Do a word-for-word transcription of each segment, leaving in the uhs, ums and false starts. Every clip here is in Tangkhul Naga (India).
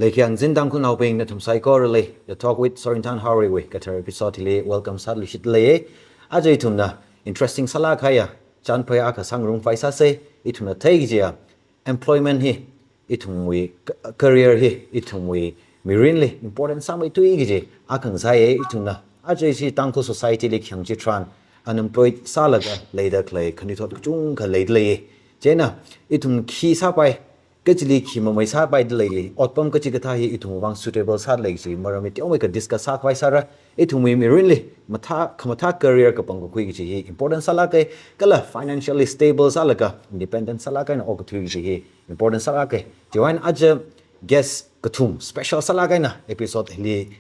Leikhyang zin Tangkhulnaobing nathum saikorali, The Talk with Sorinthan Haorei wui kathar episode hili welcome sāluishitda leiya. Aja ithumna interesting sālāk kahaiya chānphai akha sāngarumkhavai sāsa. Ithumna theikajiya employment hi, ithumwui c-, career hi, ithumwui mirinli important sāmeithui kaji akha ngasāya. Ithumna aja ishi Tangkhul society li khayang chitharan unemployed sālaga leida khalei khanuithot kachungkha leida leiya. Chieina ithum khi sāpai, kachili khi mamei sāpaida leili, otpam kachikathā hi ithumwui vang suitable sāda lei kaji maramli teomeikha discuss sākhavai sāra. Ithumwui mirinli mathā, khamathā career kapangkakhui kaji hi important sālāka, kala financially stable sālaga independent sālāk eina okthui kaji hi important sālāka. Chiwui vang aja guest kathum special sālāk eina episode hili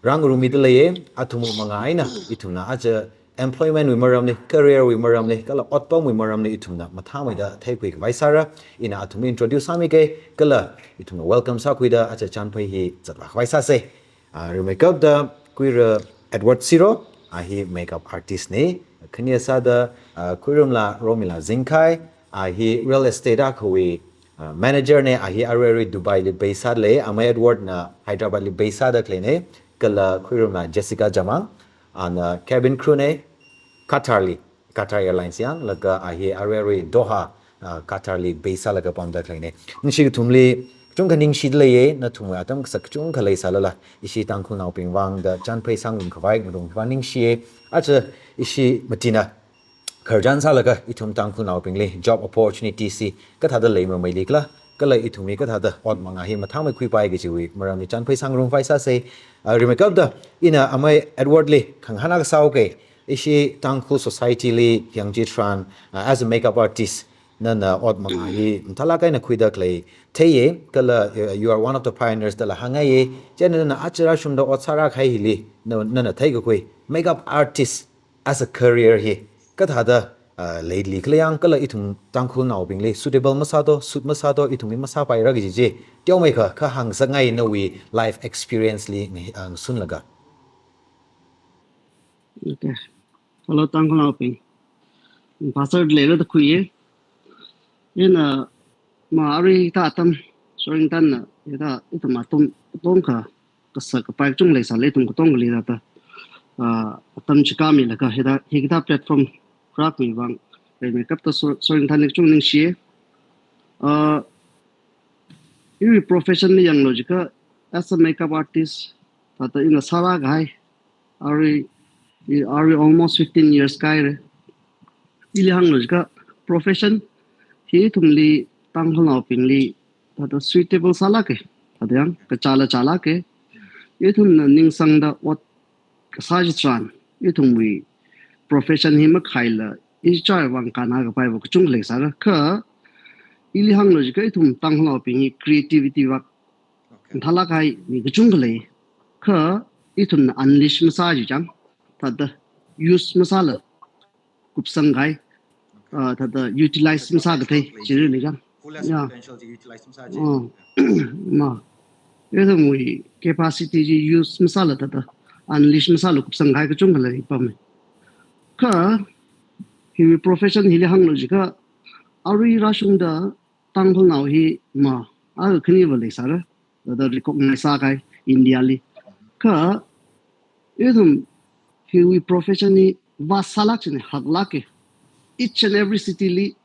rāngarummida leiya. Athumwui manga eina ithumna aja employment wui maramli, career wui maramli, kala otpamwui maramli ithumna mathāmeida theikhuikhavai sāra. Ina athumli introduce sāmika, kala ithumna welcome sākhuida aja chānphai hi zatvākhavai sāsa. Ah, rimeikapta Khuira Edward Siro, a hi makeup artist na. Khani sāda, ah, Khuirumla Romila Zingkhai, a hi real estate akhawui, ah, manager na. A hi aruirui Dubai li base sāda lei, amei Edward na Hyderabad li base sāda khaleina, kala Khuirumla Jessica Jamang, ana cabin crew na, Qatar li, Qatar Airlines yang, laga a hi aruirui Doha, ah, Qatar li base sālaga pamda khaleina. Ningshi kathumli kachungkha ningshida leiya, nathumwui atam kasak kachungkha leisālala, ishi Tangkhulnaobing vang da chānphai sāngarumkhavai ngarumkhavai ningshiya. Aja ishi matina khararchan sālaga ithum Tangkhulnaobingli job opportunities hi kathāda leimameili kala, kala ithumli kathāda ot manga hi mathāmeikhuipai kajiwui maramli chānphai sāngarumkhavai sāsa. Ah, rimeikapta ina amei Edward li khangahān akha sāuka. Ishi Tangkhul society li khayang chitharan, ah, as a makeup artist, nana ot manga hi mathālāk eina khuida khalei theiya, kala, uh, you are one of the pioneers dala hāngngaiya. Chieina nana aja rāshungda ot sārākahai hili, na, nana theikakhui makeup artist as a career hi kathāda, uh, leili khala yang, kala ithum Tangkhulnaobingli suitable masāto, suit masāto, ithumli masāpaira kaji chi teomeikha kha hāngsakngai, nawui life experience li ngi-, uh, ngasunlaga. Okay. Hello, Tangkhulnaobing. Pastor leira da khuiya. Ina ma arui hithā atam, Sorinthanna hithā ithum atam, atam kha, kasak kapai kachungkha leisālala ithum katongali thāda, ah, atam chikāmilaga hithā, hikathā platform khuirakmi vang, rimeikapta Sor-, Sorinthanli kachungkha ningshiya. Ah, iwui profession li yanglu jiakha, as a makeup artist, thāda ina sārākahai, arui, arui almost fifteen years kāhaira. Ili hānglu jiakha profession hi ithumli, Tangkhulnaobingli, thāda suitable sālāka, thāda yang kachāla chālāka. Ithumna ningsangda ot kasā chitharan, ithumwui profession hi makhaila, ichāwui vang kannakapaiva kachungkha leisāra. Kha ili hānglu jiakha ithum Tangkhulnaobing hi creativity vak, okay, mathālāk kahai mi kachungkha lei. Kha ithumna unleash masā chi chang, thāda use masāla kupsangkahai, okay, ah, thāda utilize masākathei, exactly, chili lei chang. Fullest, yeah, potential chi utilize masā chi. Oh. Ma. Ithumwui capacity chi use masāla thāda unleash masāla kupsangkahai kachungkha leipamma. Kha hiwui profession hili hānglu jiakha, arui rāshungda Tangkhulnao hi ma, akha khaniva leisāra, thāda recognize sākahai India li. Kha, ithum hiwui profession hi vast sālāk china haklāka. Each and every city li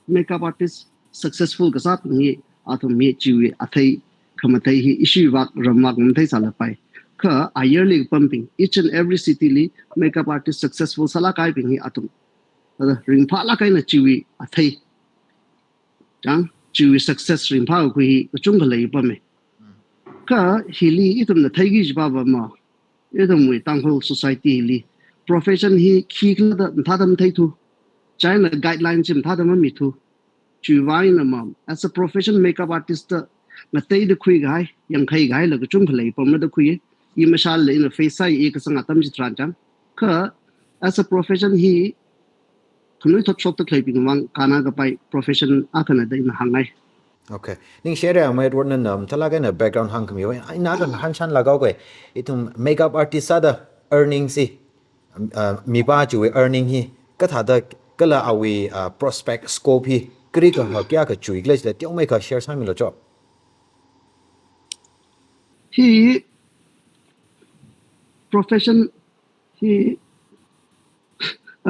makeup artist successful kasābing hi athum mi chiwui athei khamathei hi ishi vak ram vak matheisālapai. Kha ayarli kapambing, each and every city li makeup artist successful sālāk kahaibing hi athum, thāda ringphālāk eina chiwui athei chang, chiwui success ringphākakhui hi kachungkha leipamma. Kha hili ithumna theiki kajiva ma, ithumwui Tangkhul society hili profession hi khikhala da mathāda matheithu. China guideline chi mathāda mamithu. Chiwui vang eina ma, as a profession makeup artist da ngateida khuikahai, yangkhai kahaila kachungkha leipamma da khuiya. I mashālala ina face sāya, i kasang atam chitharan chang. Kha as a profession hi khanuithot shokta khaleibing vang kannakapai profession akhana da ina hāngngai. Okay. Ningshire, amei Edward nana mathālāk eina background hāngkhamiwui. Ina akha ngahānshanlāk haowa. Ithum makeup artist sāda earning chi, uh, mipā chiwui earning hi kathāda kala awui, uh, prospect scope hi kari kahak kayākha chuikhala chila teomeikha share sāmilu cho. Hi profession hi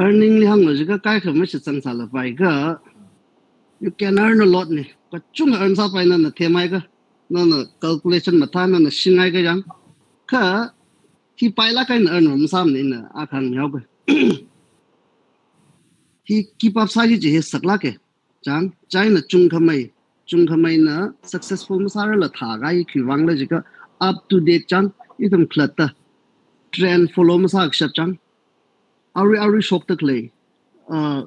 earning li hānglo jiakha kaikha mashitsang sālapai kha, you can earn a lot ni. Kachungkha earn sāpai nana themhai kha, nana calculation mathā nana shinghai kha yang. Kha hi pailāk eina earn masāmana ina akha hāngmihaoga. Hi keep up sāki kaji hi saklāka. Chang, chieina chungkhamei, chungkhameina successful masārarla thākahai khiwui vangla jiakha up to date chang, ithum khalatta trend follow masākashap chang. Arui arui shokda khalei, uh,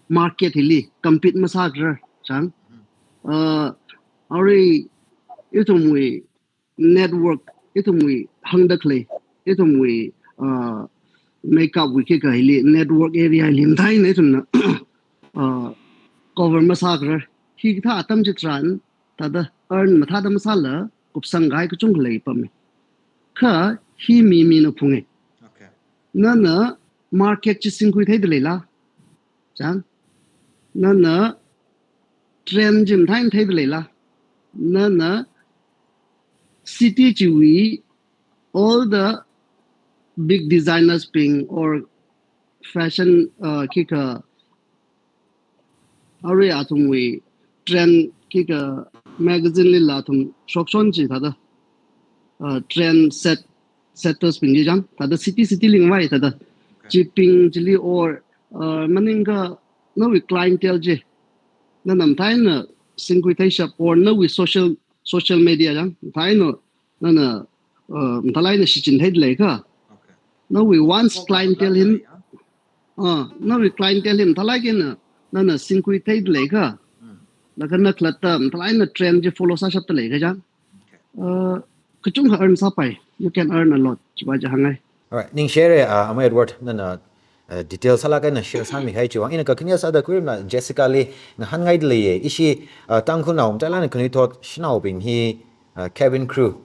market hili compete masākarar chang. Uh, arui ithumwui network, ithumwui hāngda khalei, ithumwui, uh, makeup wui kikahili, network area hili mathāeina ithumna, uh, cover masākarar. Hikathā atam chitharan, thāda earn mathāda masāla, kupsang kahai kachungkha leipamma. Kha hi mi mina phunga. Okay. Nana market chi singkhui theida leila. Chang, nana trend chi mathāeina theida leila. Nana city chiwui all the big designers bing or fashion, uh, kikha arui athumwui trend kikha magazine lila athum shokshon chi thāda, uh, trend set, setters bing chi chang, thāda city city li ngavai thāda. Okay. Chibing chili or, uh, maningakha nawui clientele chi nana mathāeina singkhui theishap or nawui social, social media chang, mathāeina nana, uh, mathālāk eina shichin theida leikha. Okay. Nawui once clientele hi, uh, nawui clientele hi mathālāk eina nana singkhui theida leikha. Hmm. Laga na khalatta mathālāk eina trend chi follow sāshapda leikha chang. Okay. Uh, kachungkha earn sāpai. You can earn a lot. Chiva chi hāngngai. Alright, ningshire, uh, Amei Edward, nana, uh, detail sālāk eina share sāmihai chiwui vang. Ina kakhane sāda khuirumna Jessica li ngahānngaida leiya. Ishi, uh, Tangkhulnao matailāk eina khanuithot shanaobing hi, uh, cabin crew,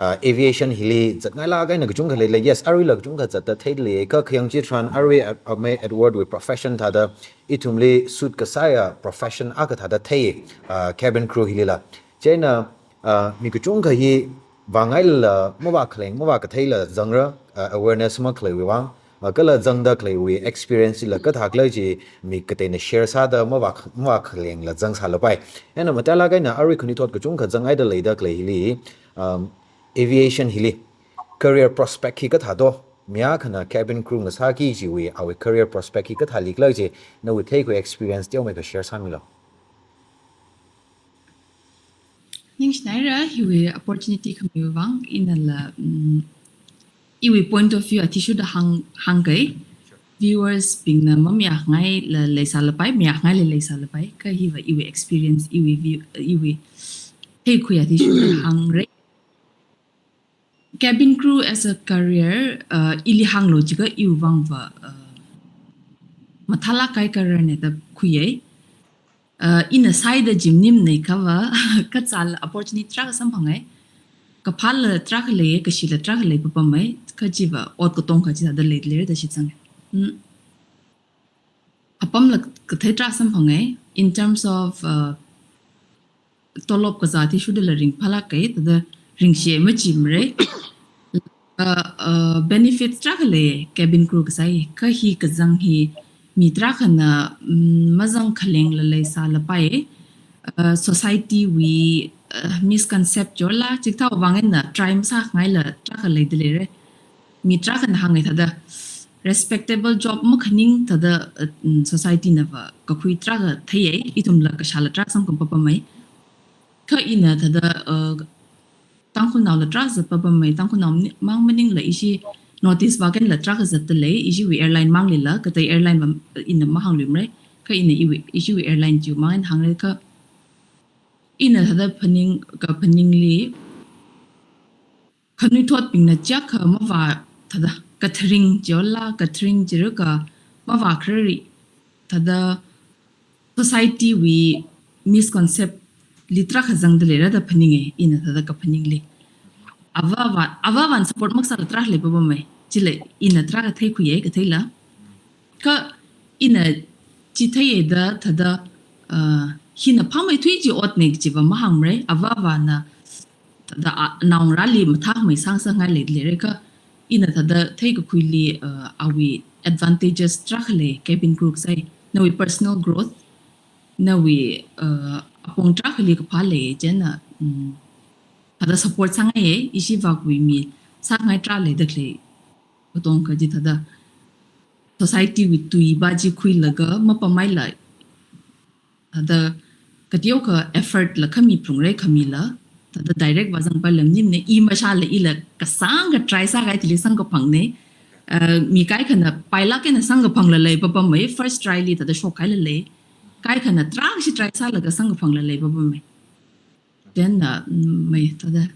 uh, aviation hili zatngailāk eina kachungkha leila. Yes, aruila kachungkha zatda theida leiya. Kha khayang chitharan arui, uh, Amei Edward wui profession thāda ithumli suit kasāya profession akha thāda thei, uh, cabin crew hilila. Chieina, uh, mi kachungkha hi vāngailala mavākhaleng, mavākatheila zangra, uh, awareness makhaleiwui vang, uh, kala zangda khaleiwui experience la kathā khala chi mi kateina share sāda mavā, mavākhalengla zang sālapai. Ina matailāk eina arui khanuithot kachungkha zangngaida leida khalei hili, um, aviation hili career prospect hi kathā do, mi akhana cabin crew ngasāki kajiwui awui career prospect hi kathāli khala chi nawui theikhui experience teomeikha share sāmilo. Ningshinaira hiwui opportunity khamiwui vang, inala, mm, iwui point of view athishurda hāng, hāngkai. Sure. Viewers bingna mamayāngaila leisālapai, mayāngaila leisālapai. Kha hiva iwui experience, iwui view, iwui theikhui athishurda hāngra. Cabin crew as a career, uh, ili hānglo jiakha iwui vangva, uh, mathālāk kahai career na da khuiya. Uh, ina sāida chi maningmana kha va, kazāla opportunity tarākha samphangai. Kaphāla tarākha lei, kashila tarākha lei papamai, kha chiva ot katongkha chithāda leilei da shitsanga. Hmm. Apamla kathei tarākha samphangai, in terms of, uh, tolop kazā athishurdala ringphālāka, thāda ringshi machimara. Uh, uh, benefits tarākha lei, cabin crew kasāi, kha hi kazang hi mi tarākhana, mm, mazangkhalengla leisālapai, uh, society wui, uh, misconcept chila, chikathāwui vang eina try masāngaila tarākha leida leira. Mi tarākhana hāngai thāda, respectable job makhaning thāda, uh, mm, society nava kakhui tarākha theiya, ithumla kashāla tarākha samkaphang papamai. Kha ina thāda, uh, Tangkhulnaola tarākha zat papamai, Tangkhulnao ni-, mang maningla ishi North East vākhanla tarākha zatda lei, ishiwui airline manglila, katei airline va ina mahāngluimara, kha ina iwui, ishiwui airline chiwui mang eina hāngra kha, ina thāda phaning, kaphaningli, khanuithotbingna chiakha mavā thāda, katharing chila, katharing chila kha mavākhararli, thāda society wui misconcept li tarākha zangda leira da phaninga, ina thāda kaphaningli. Avāva, avāvana support makasāla tarākha lei papamai, chila ina tarākha theikhuiya, katheila. Kha ina chi theiya da thāda, uh, hina phāmeithui chi otna kajiva mahāngmara, avāvana thāda a, naongarāli mathāmei sāngasakngai leilei reka, ina thāda theikakhuili, uh, awui advantages tarākha lei, cabin crew kasai, nawui personal growth, nawui, uh, apong tarākhali kaphā lei, chieina, um, thāda support sāngaiya, ishi vākhui mi sāngai tarā leida khalei, katonga chi thāda society wui tui ba chi khuilaga mapammaila, thāda kateokha effort la khami phalungra khamila, thāda direct vāzangpai lam nimne, i mashāla ila kasāngkha try sākahai chili samkaphangna. Uh, mi kaikhana pailāk eina samkaphangla lei papamei, first try li thāda shokhaila lei. Kaikhana tarākhashi try sālaga samkaphangla lei papamei. Then, uh, mm, mei thāda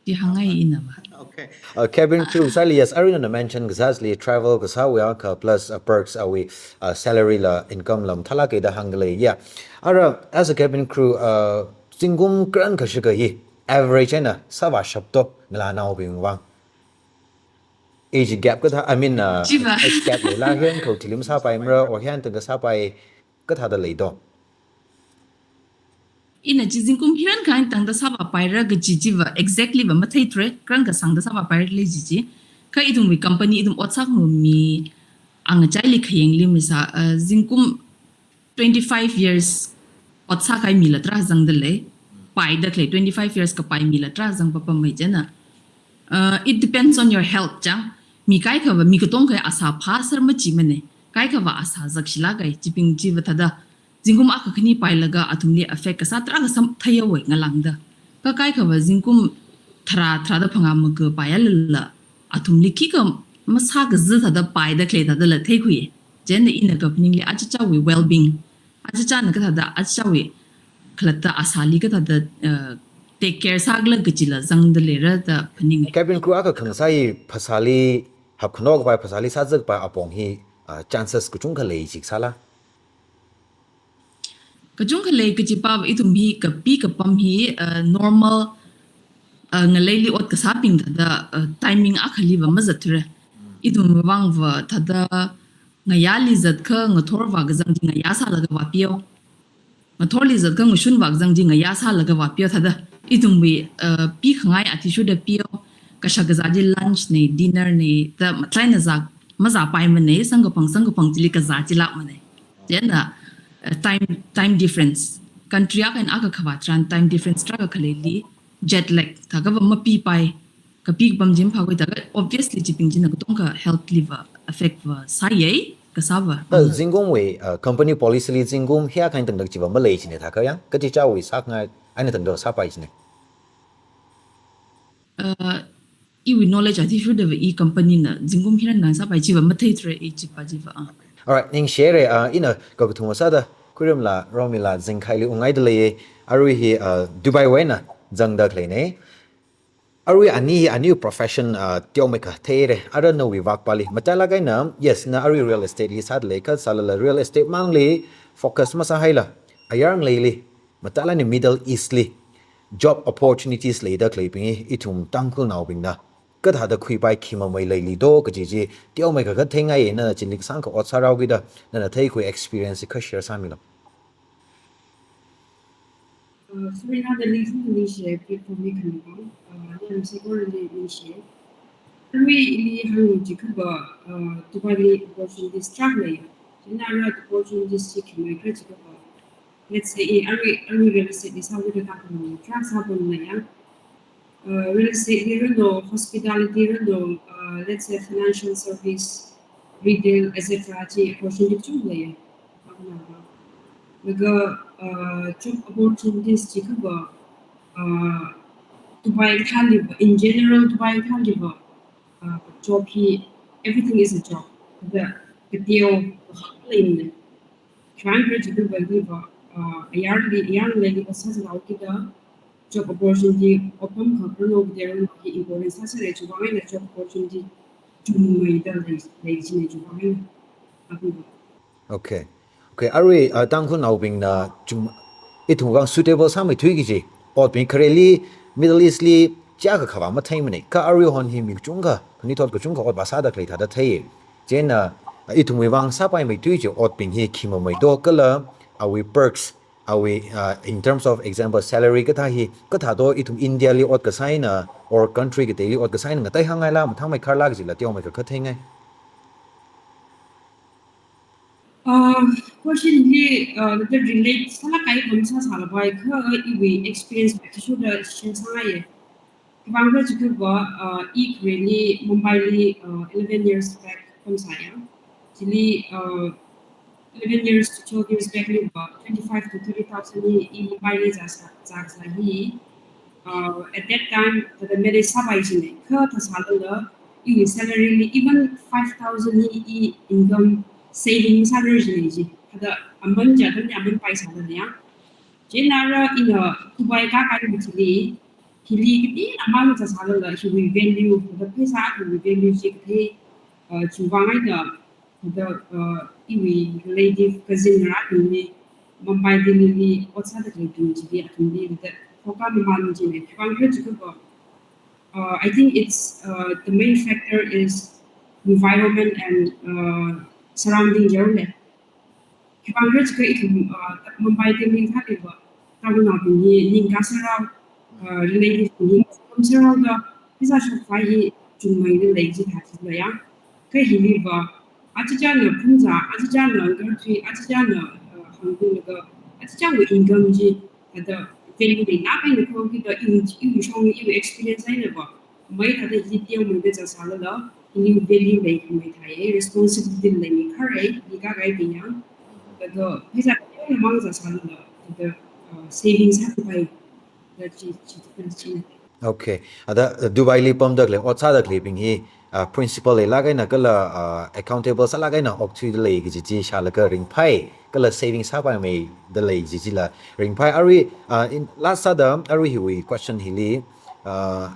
chi hāngngai ina va. Okay. Uh, cabin crew sāli, yes, aruina mention kasāli travel kasāwui akha plus, uh, perks awui, uh, salary la income la mathālāka da hānglei. Yeah. Ara, as a cabin crew, uh, zingkum kharan kashika hi average eina sāvāshap to ngalānaobing vang. Age gap kathā, I mean, uh, chiva, age gap leila hiyan khao thili masāpaimara, or hiyan tangda sāpai kathāda lei to? Ina chi zingkum hiran khain tangda sāvāpaira kaji chiva exactly va matheithura, kharan kasāngda sāvāpaira lei ji chi. Kha ithumwui company ithum ot sākhami angachaili khayangli misa, uh, zingkum twenty-five years ot sākahai mila tarā zangda lei. Paida khalei twenty-five years kapai mila tarā zang papamei chieina. Uh, it depends on your health chang. Mi kaikhava, mi katonga asā phāser machimana. Kaikhava asā zakshilāka, chibing chiva thāda zingkum akha khani pailaga athumli effect kasā tarākha samphanghaowa ngalāngda. Kha kaikhava zingkum tharā, tharāda phangā makapailala athumli khikha masākaza thāda paida khalei thādala theikhui. Chieina ina kaphaningli achichāwui well-being, achichāna kathāda, achichāwui khalatta asāli kathāda, uh, take care sākhala kajila zangda leira da phaning. Cabin crew akha khangasā hi phasāli hapkhano kapai, phasāli sāzakpai apong hi, uh, chances kachungkha lei jisāla? Kachungkha lei kajipa ithum hi kapi kapam hi, uh, normal, uh, ngaleili ot kasābing thāda, uh, timing akhaliva mazathura. Ithum vangva thāda ngayāli zatkha ngathor vākazang chi ngayā sālaga vāpeo. Ngathorli zatkha ngashun vākazang chi ngayā sālaga vāpeo thāda. Ithumwui, uh, pikhangai athishurda peo. Kashak kazā chi lunch na, dinner na, thāda matlaina zā, mazāpaimana, samkaphang, samkaphang chili kazā chilākmana. Chieina, uh, time, time difference. Country akha eina akha khavā tharan time difference tarākha khaleili, jet lag, thākhava mapipai, kapi kapam chi maphākhui thākha, obviously chibing china katonga health liva effect va sāya, kasāva. Kha zingkumwui, uh, company policy li zingkum hiya khain tangda chiva malei jina thākha yang, kachichāwui sākhangai eina tangda sāpai jina. Uh, iwui knowledge athishurdava i company na zingkum hiran ngan sāpai chiva matheithura i chipa chiva, ah. Alright, ningshire, uh, ina kakathuma sāda, Khuiramla, Romila, zingkhaili ungngaida lei, arui hi, uh, Dubai wui eina zangda khaleina. Arui ani hi aniwui profession, uh, teomeikha theira, ara nawui vākpali. Matailāk eina, yes, na arui real estate li sāda lei, kha sālala real estate mangli focus masāhaila, ayar ngaleili, matailāk eina Middle East li, job opportunities leida khaleibing hi, ithum Tangkhulnaobingna kathāda khuipai khi mamei leili to kaji chi, teomeikha katheingai nana chili kasāngkha ot sārao kida, nana theikhui experience kha share sāmilo. Uh, sorry, nada ningshi, ningshi, platform li khanivang. Uh, nana sakorali ningshi. Arui ili hāng jiakhava, uh, Dubai li opportunities tarākha lei. Chieina ara opportunities chi khi maikhala jiakhava, let's say, eh, arui, arui real estate li sākida thākha no, tarākha sāpamna ya. Uh, real estate li rano, hospitality rano, uh, let's say, financial service, retail, et cetera chi opportunity kachungkha lei. Laga, uh, job opportunities jiakhava, uh, Dubai kathāliva, in general, Dubai kathāliva, uh, job hi, everything is a job. Thāda, kateo, hak leimana. Trying to do by the, uh, ayarli, ayar ngaleili ot sāzālao kida, job opportunity, ot pamkha rano kida rano hi important sāsāra chiwui vang eina job opportunity chungmeida lei, lei jina chiwui vang eina. Akhava. Okay. Okay, arui, uh, Tangkhulnaobingna chung, ithum vang suitable sāmeithui kaji otbing khareli, Middle East li, chiakha khavā matheimana. Kha arui hon hi mi kachungkha, khanuithot kachungkha ot vāsāda khalei thāda thei. Chieina, uh, ithumwui vang sāpaimeithui kaji otbing hi khi mamei to kala, awui perks, Awui, uh, in terms of example, salary kathā hi, kathā to ithum India li ot kasā eina, or country kateili ot kasā eina, ngateihāngaila, mathāmeikharla kajila teomeikha khatheingai. Uh, question hi, uh, the relate sālāk kahai apam sāsālapai kha, uh, iwui experience practice da share sāngaiye. Khiwuivang khala jiakha, uh, i khareli Mumbai li, uh, eleven years back pamsāya. Chili, uh, eleven years to twelve years back liva, twenty-five to thirty thousand hi i Mumbai li zāsā, zāsā hi, uh, at that time, thāda manage sāpai jine, kha thāsālala, iwui salary li even five thousand hi i income saving sārar jine ji. Thāda aman ja, aman paisālala ya. Chieina ara ina Dubai kākahai chili, hili kateonao mang zāsālala, hiwui value, thāda pheisā akhawui value chi kathei, uh, chiwuivang eina, thāda, uh, iwui relative cousin ngarābingli, Mumbai, Delhi li ot sāda khaleibing chili, athumli, thāda, phokā mamān jine, khiwuivang khala jiakha, uh, I think it's, uh, the main factor is environment and, uh, surrounding yaole. Khiwuivang khala jiakha ithum, uh, Mumbai, Delhi thāliva, Tangkhulnaobing hi ningkasārao, uh, relative bing hi ningkasārao da, pheisā shokpai hi chungmeida lei jida thāda ya. Kha hiliva, achichāna phungzā, achichāna ngarthui, achichāna, uh, hāngkhuilaga, achichāwui income chi, thāda value leilāk eina khuikida iwui, iwui shong, iwui experience einava, mai thāda hili teomeida zāsālala, hili value leikhamei thāye, responsibility leimeikhare, hili kākahaibing ya. Thāda pheisā teonao mang zāsālala, thāda, uh, saving sākhavai, thāda chi, chi difference chine. Okay. Thāda, uh, Dubai li pamda khalei, ot sāda khaleibing hi, uh, principle leilāk eina kala, uh, accountable sālāk eina okthuida lei kaji chi shālaga ringphai, kala saving sāpaimeida lei kaji chila ringphai. Arui, uh, in last sāda, arui hiwui question hili, uh,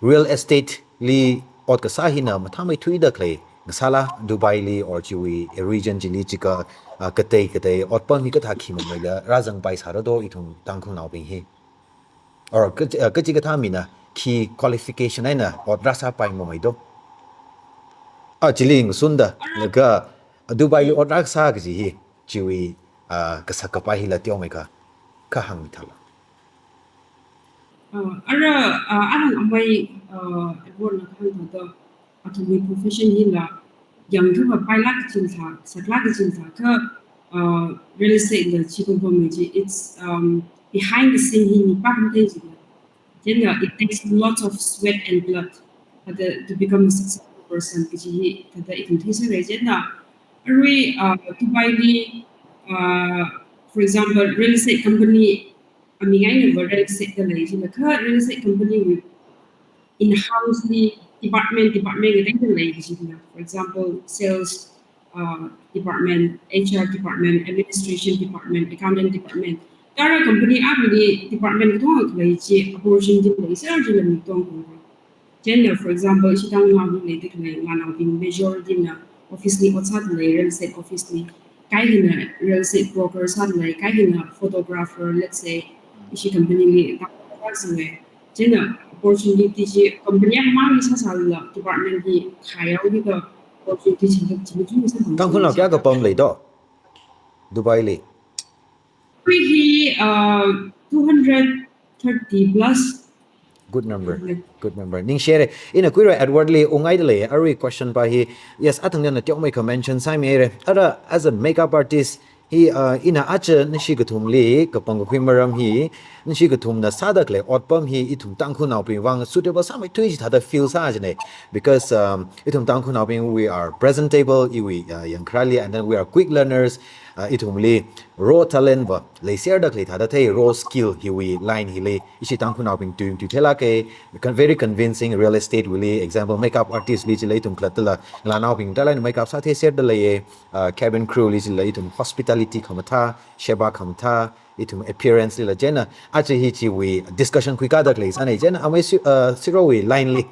real estate li ot kasā hina mathāmeithuida khalei ngasāla Dubai li or chiwui region chili jiakha, uh, katei katei otpam hi kathā khi mameila rāzangpaisāra do ithum Tangkhulnaobing hi. Or kachi, uh, kachikathā mina khi qualification eina ot rāsāpai mamei do. Ah, chili ngasunda, laga Dubai li ot rākasā kaji hi, chiwui, uh, kasak kapai hila teomeikha, kha hāngmi thāla. Uh, ara, uh, arang amei, uh, Edward na kahāng thāda, athumwui profession hila, yangthava pailāk kachithā, saklāk kachithā, kha, uh, real estate la chi pammeiji, it's, um, behind the scene hi mipā mathei jila. Then, uh, it takes lots of sweat and blood, uh, the, to become a successful person, kaji hi, thāda ithum theisāra. Then, uh, arui, uh, Dubai li, uh, for example, real estate company, aming einava real estate da lei jila, kha real estate company wui in-house li department, department ngatei da lei jila. For example, sales, uh, department, H R department, administration department, accountant department. Thāda company akhali department katonga khalei chi opportunity leisāra jila mi katonga. Chieina, for example, ishi Tangkhulnaoli leida khalei ngalānaobing majority na office li ot sāda lei, real estate office li. Kaikhana real estate broker sāda lei, kaikhana photographer, let's say, ishi company li thāda sāsālei. Chieina opportunity chi company akhamangli sāsālala department hi khayao hida opportunity chi chi chi sā. Tangkhulnao kayākha pam lei do Dubai li? Khareli, uh, two hundred thirty plus. Good number. Good number. Ningshire. Ina khuira Edward li ungngaida lei, arui question pa hi. Yes, athang nana teomeikha mention sāmihaire. Ara, as a makeup artist, hi, uh, ina aja nashi kathumli kapangkakhui maram hi, nashi kathumna sāda khalei otpam hi ithum Tangkhulnaobing vang suitable sāmeithui jida thāda feel sā jine. Because, um, ithum Tangkhulnaobing, we are presentable, iwui, uh, yangkharāli, and then we are quick learners, uh, ithumli raw talent va leiserda khalei thāda thei, raw skill hiwui line hili, ishi Tangkhulnaobing tui tui theilāke, con-, very convincing real estate wuili, example, makeup artist li chila ithum khalattala, ngalānaobing talent makeup sātheiserda leiye, uh, cabin crew li chila ithum hospitality khamathā, sheba khamathā, ithum appearance lila chieina, aja hi chiwui discussion khuikāda khalei sāne chieina, amei si-, uh, sirowui line li.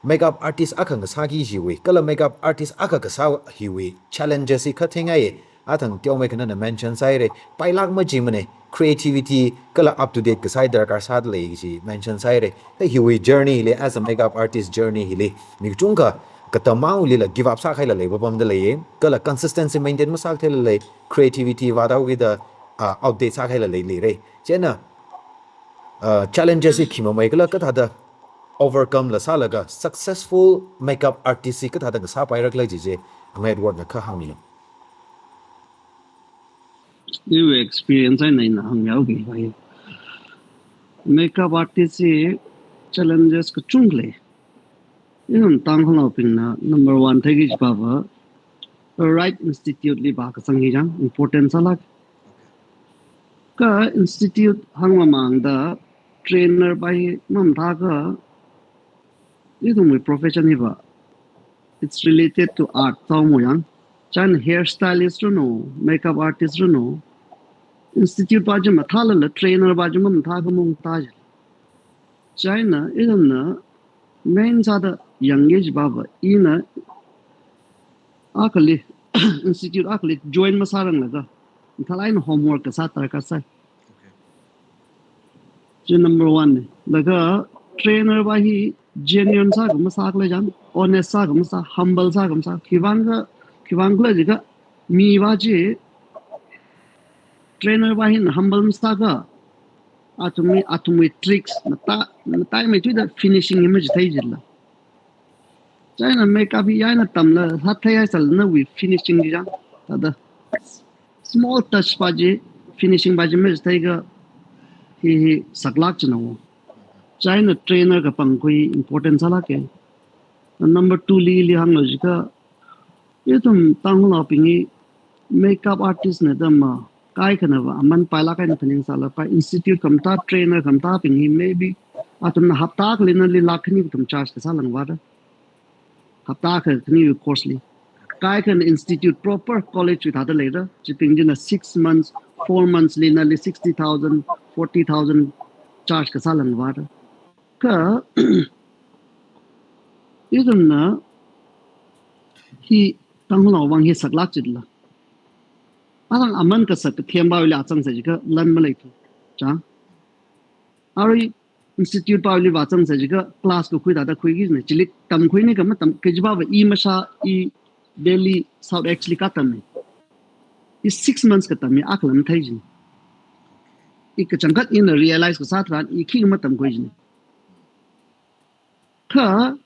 Makeup artist akha ngasāki chiwui, kala makeup artist akha kasā hiwui challenges hi khatheingai, athang teomeikhana na mention sāhaire, pailāk majimane, creativity, kala up to date kasā hi darkar sāda lei chi mention sāhaire. Kha hiwui journey li, as a makeup artist journey hili, mi kachungkha, katamang lila give up sākhaila lei, vāpamda leiye, kala consistency maintain masākatheila lei, creativity vāda kida, uh, outdate sākahaila leilei re. Chieina, uh, challenges hi khi mamei kala kathāda overcome la sālaga successful makeup artist hi kathāda ngasāpaira khala chi chi, Amei Edward na kha hāngmilu. Iwui experience eina ina hāngmihaoki. Makeup artist hi challenges kachungkha lei. Ithum Tangkhulnaobingna number one theiki kajiva, right institute li vākazang hi chang important sālāk. Kha institute hāngmamāngda trainer pa hi mamathāakha, ithumwui profession hiva, it's related to art, tao mo yang. Chieina hairstylist ranu, makeup artist ranu, institute pa chi mathālala trainer pa chi mamathāakha maungtā chi. Chieina ithumna main sāda yangki kajiva, ina akhali, institute akhali join masāranglaga, mathālāk eina homework kasā darkar sai. Chi number one ne. Laga trainer pa hi genuine sāakha masākhala chang, honest sāakha masā, humble sāakha masā. Khiwuivang kha, khiwuivang khala jiakha, mi pa chi trainer pa hina humble masāakha, athumwui, athumwui tricks, mata, mataimeithuida finishing hi machithei jila. Chieina makeup hi eina tamla, hāthei haisālala nawui finishing chi chang, thāda small touch pa chi, finishing pa chi machitheikha, hi, hi saklāk china wo. Chieina trainer kapangkhui important sālāke. Number two li, ili hānglu jiakha, ithum Tangkhulnaobing hi makeup artist na da ma, kaikhanava aman pailāk eina phaningsālapai, institute khamathā, trainer khamathābing hi maybe athumna hapta akhali nali lakh khani kathum charge kasālāk vāra. Hapta akha khani course li. Kaikhana institute proper college wui thāda leira, chibing china six months, four months li nali sixty thousand, forty thousand charge kasālāk vāra. Kha, ithumna hi Tangkhulnaowui vang hi saklāk chila. Alang aman kasak kathempa wui li vāzangsa jiakha lan maleithu. Chang. Arui institute pa wui li vāzangsa jiakha class kakhui thāda khuiki ne, chili tamkhuini kha matam, kajiva i mashā, i Delhi South East li katam ne. I six months katam hi akhala mathei jine. I kachangkhat ina realize kasā tharan, i khikha matamkhui jine. Kha,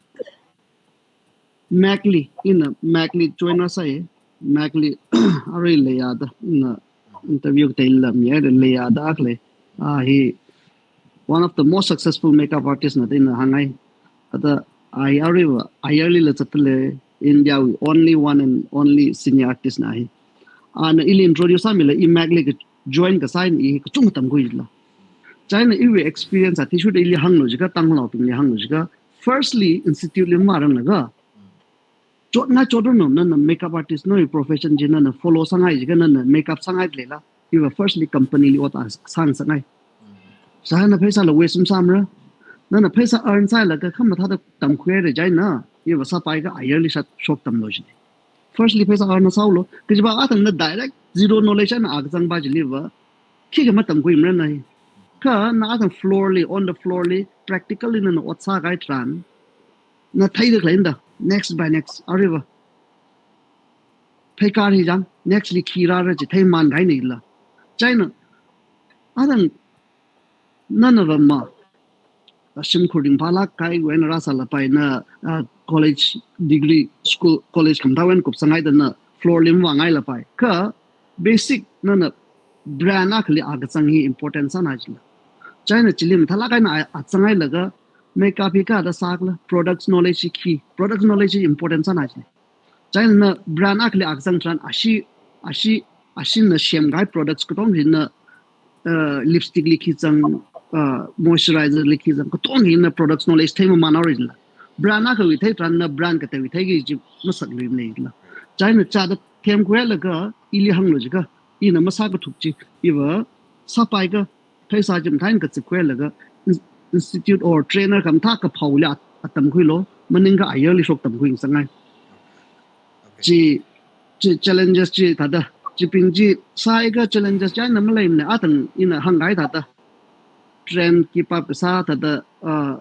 Mac li, ina Mac li join sāi, Mac li, arui leiya da, ina interview kateila miya da leiya da akha lei. Ah, hi, one of the most successful makeup artist na da ina hāngngai. Thāda, ah, hi aruiva, ah, yearly la zatda lei, India wui only one and only senior artist na hi. Ana ili introduce sāmila, i Mac li kajoin kasā eina i kachungkha tamkhui jila. Chieina iwui experience athishurda ili hānglu jiakha, Tangkhulnaobingli hānglu jiakha, firstly, institute li maranglaga, chotna chotda no, nana makeup artist no, i profession chi nana follow sāngai jiakha, nana makeup sāngai leila, iva firstly company li ot sāngasakngai. Sāna pheisāla waste masāmara. Nana pheisā earn sālaga khamathāda tamkhuira chieina, iva sāpaikha ah yearly shot shok tamlu jine. Firstly, pheisā earn sāulu. Kajiva athangna direct zero knowledge eina akazang pa chiliva, khikha matamkhuimara na hi. Kha na athang floor li, on the floor li, practical li nana ot sākahai tharan, na theida khalei da, next by next, aruiva. Pheikar hi chang, next li khi rāra chi theimān kahaina la. Chieina, athang nanava ma, ah, shimkhur ringphālāk kahai wui eina rāsālapai na, ah, college degree, school, college khamathā wui eina kupsanghai da na floor li mavāngailapai. Kha basic nana brand akhali akazang hi important sāna jila. Chieina chili mathālāk eina a, azanghailaga makeup hi kathāda sākhala, products knowledge hi khi, products knowledge hi important sāna jila. Chieina na brand akhali akazang tharan ashi, ashi, ashina semkahai products katonga hina, uh, lipstick li khi zang, uh, moisturizer li khi zang, katonga hina products knowledge theimamānhaora jila. Brand akhawui thei tharan na brand kateiwui theiki kaji masāluimanei jila. Chieina chāda themkhuilaga ili hānglu jiakha, ina masākathuk chi, iva sāpaikha, pheisā chi mathāda kachikkhuilaga, ins-, institute or trainer khamathā kaphaoli a, atamkhuilu, maningakha ah yearly shok tamkhuingasakngai. Chi, chi challenges chi thāda, chibing chi sāakha challenges chieina maleimana, athang ina hāngkahai thāda. Trend keep up kasā thāda, uh,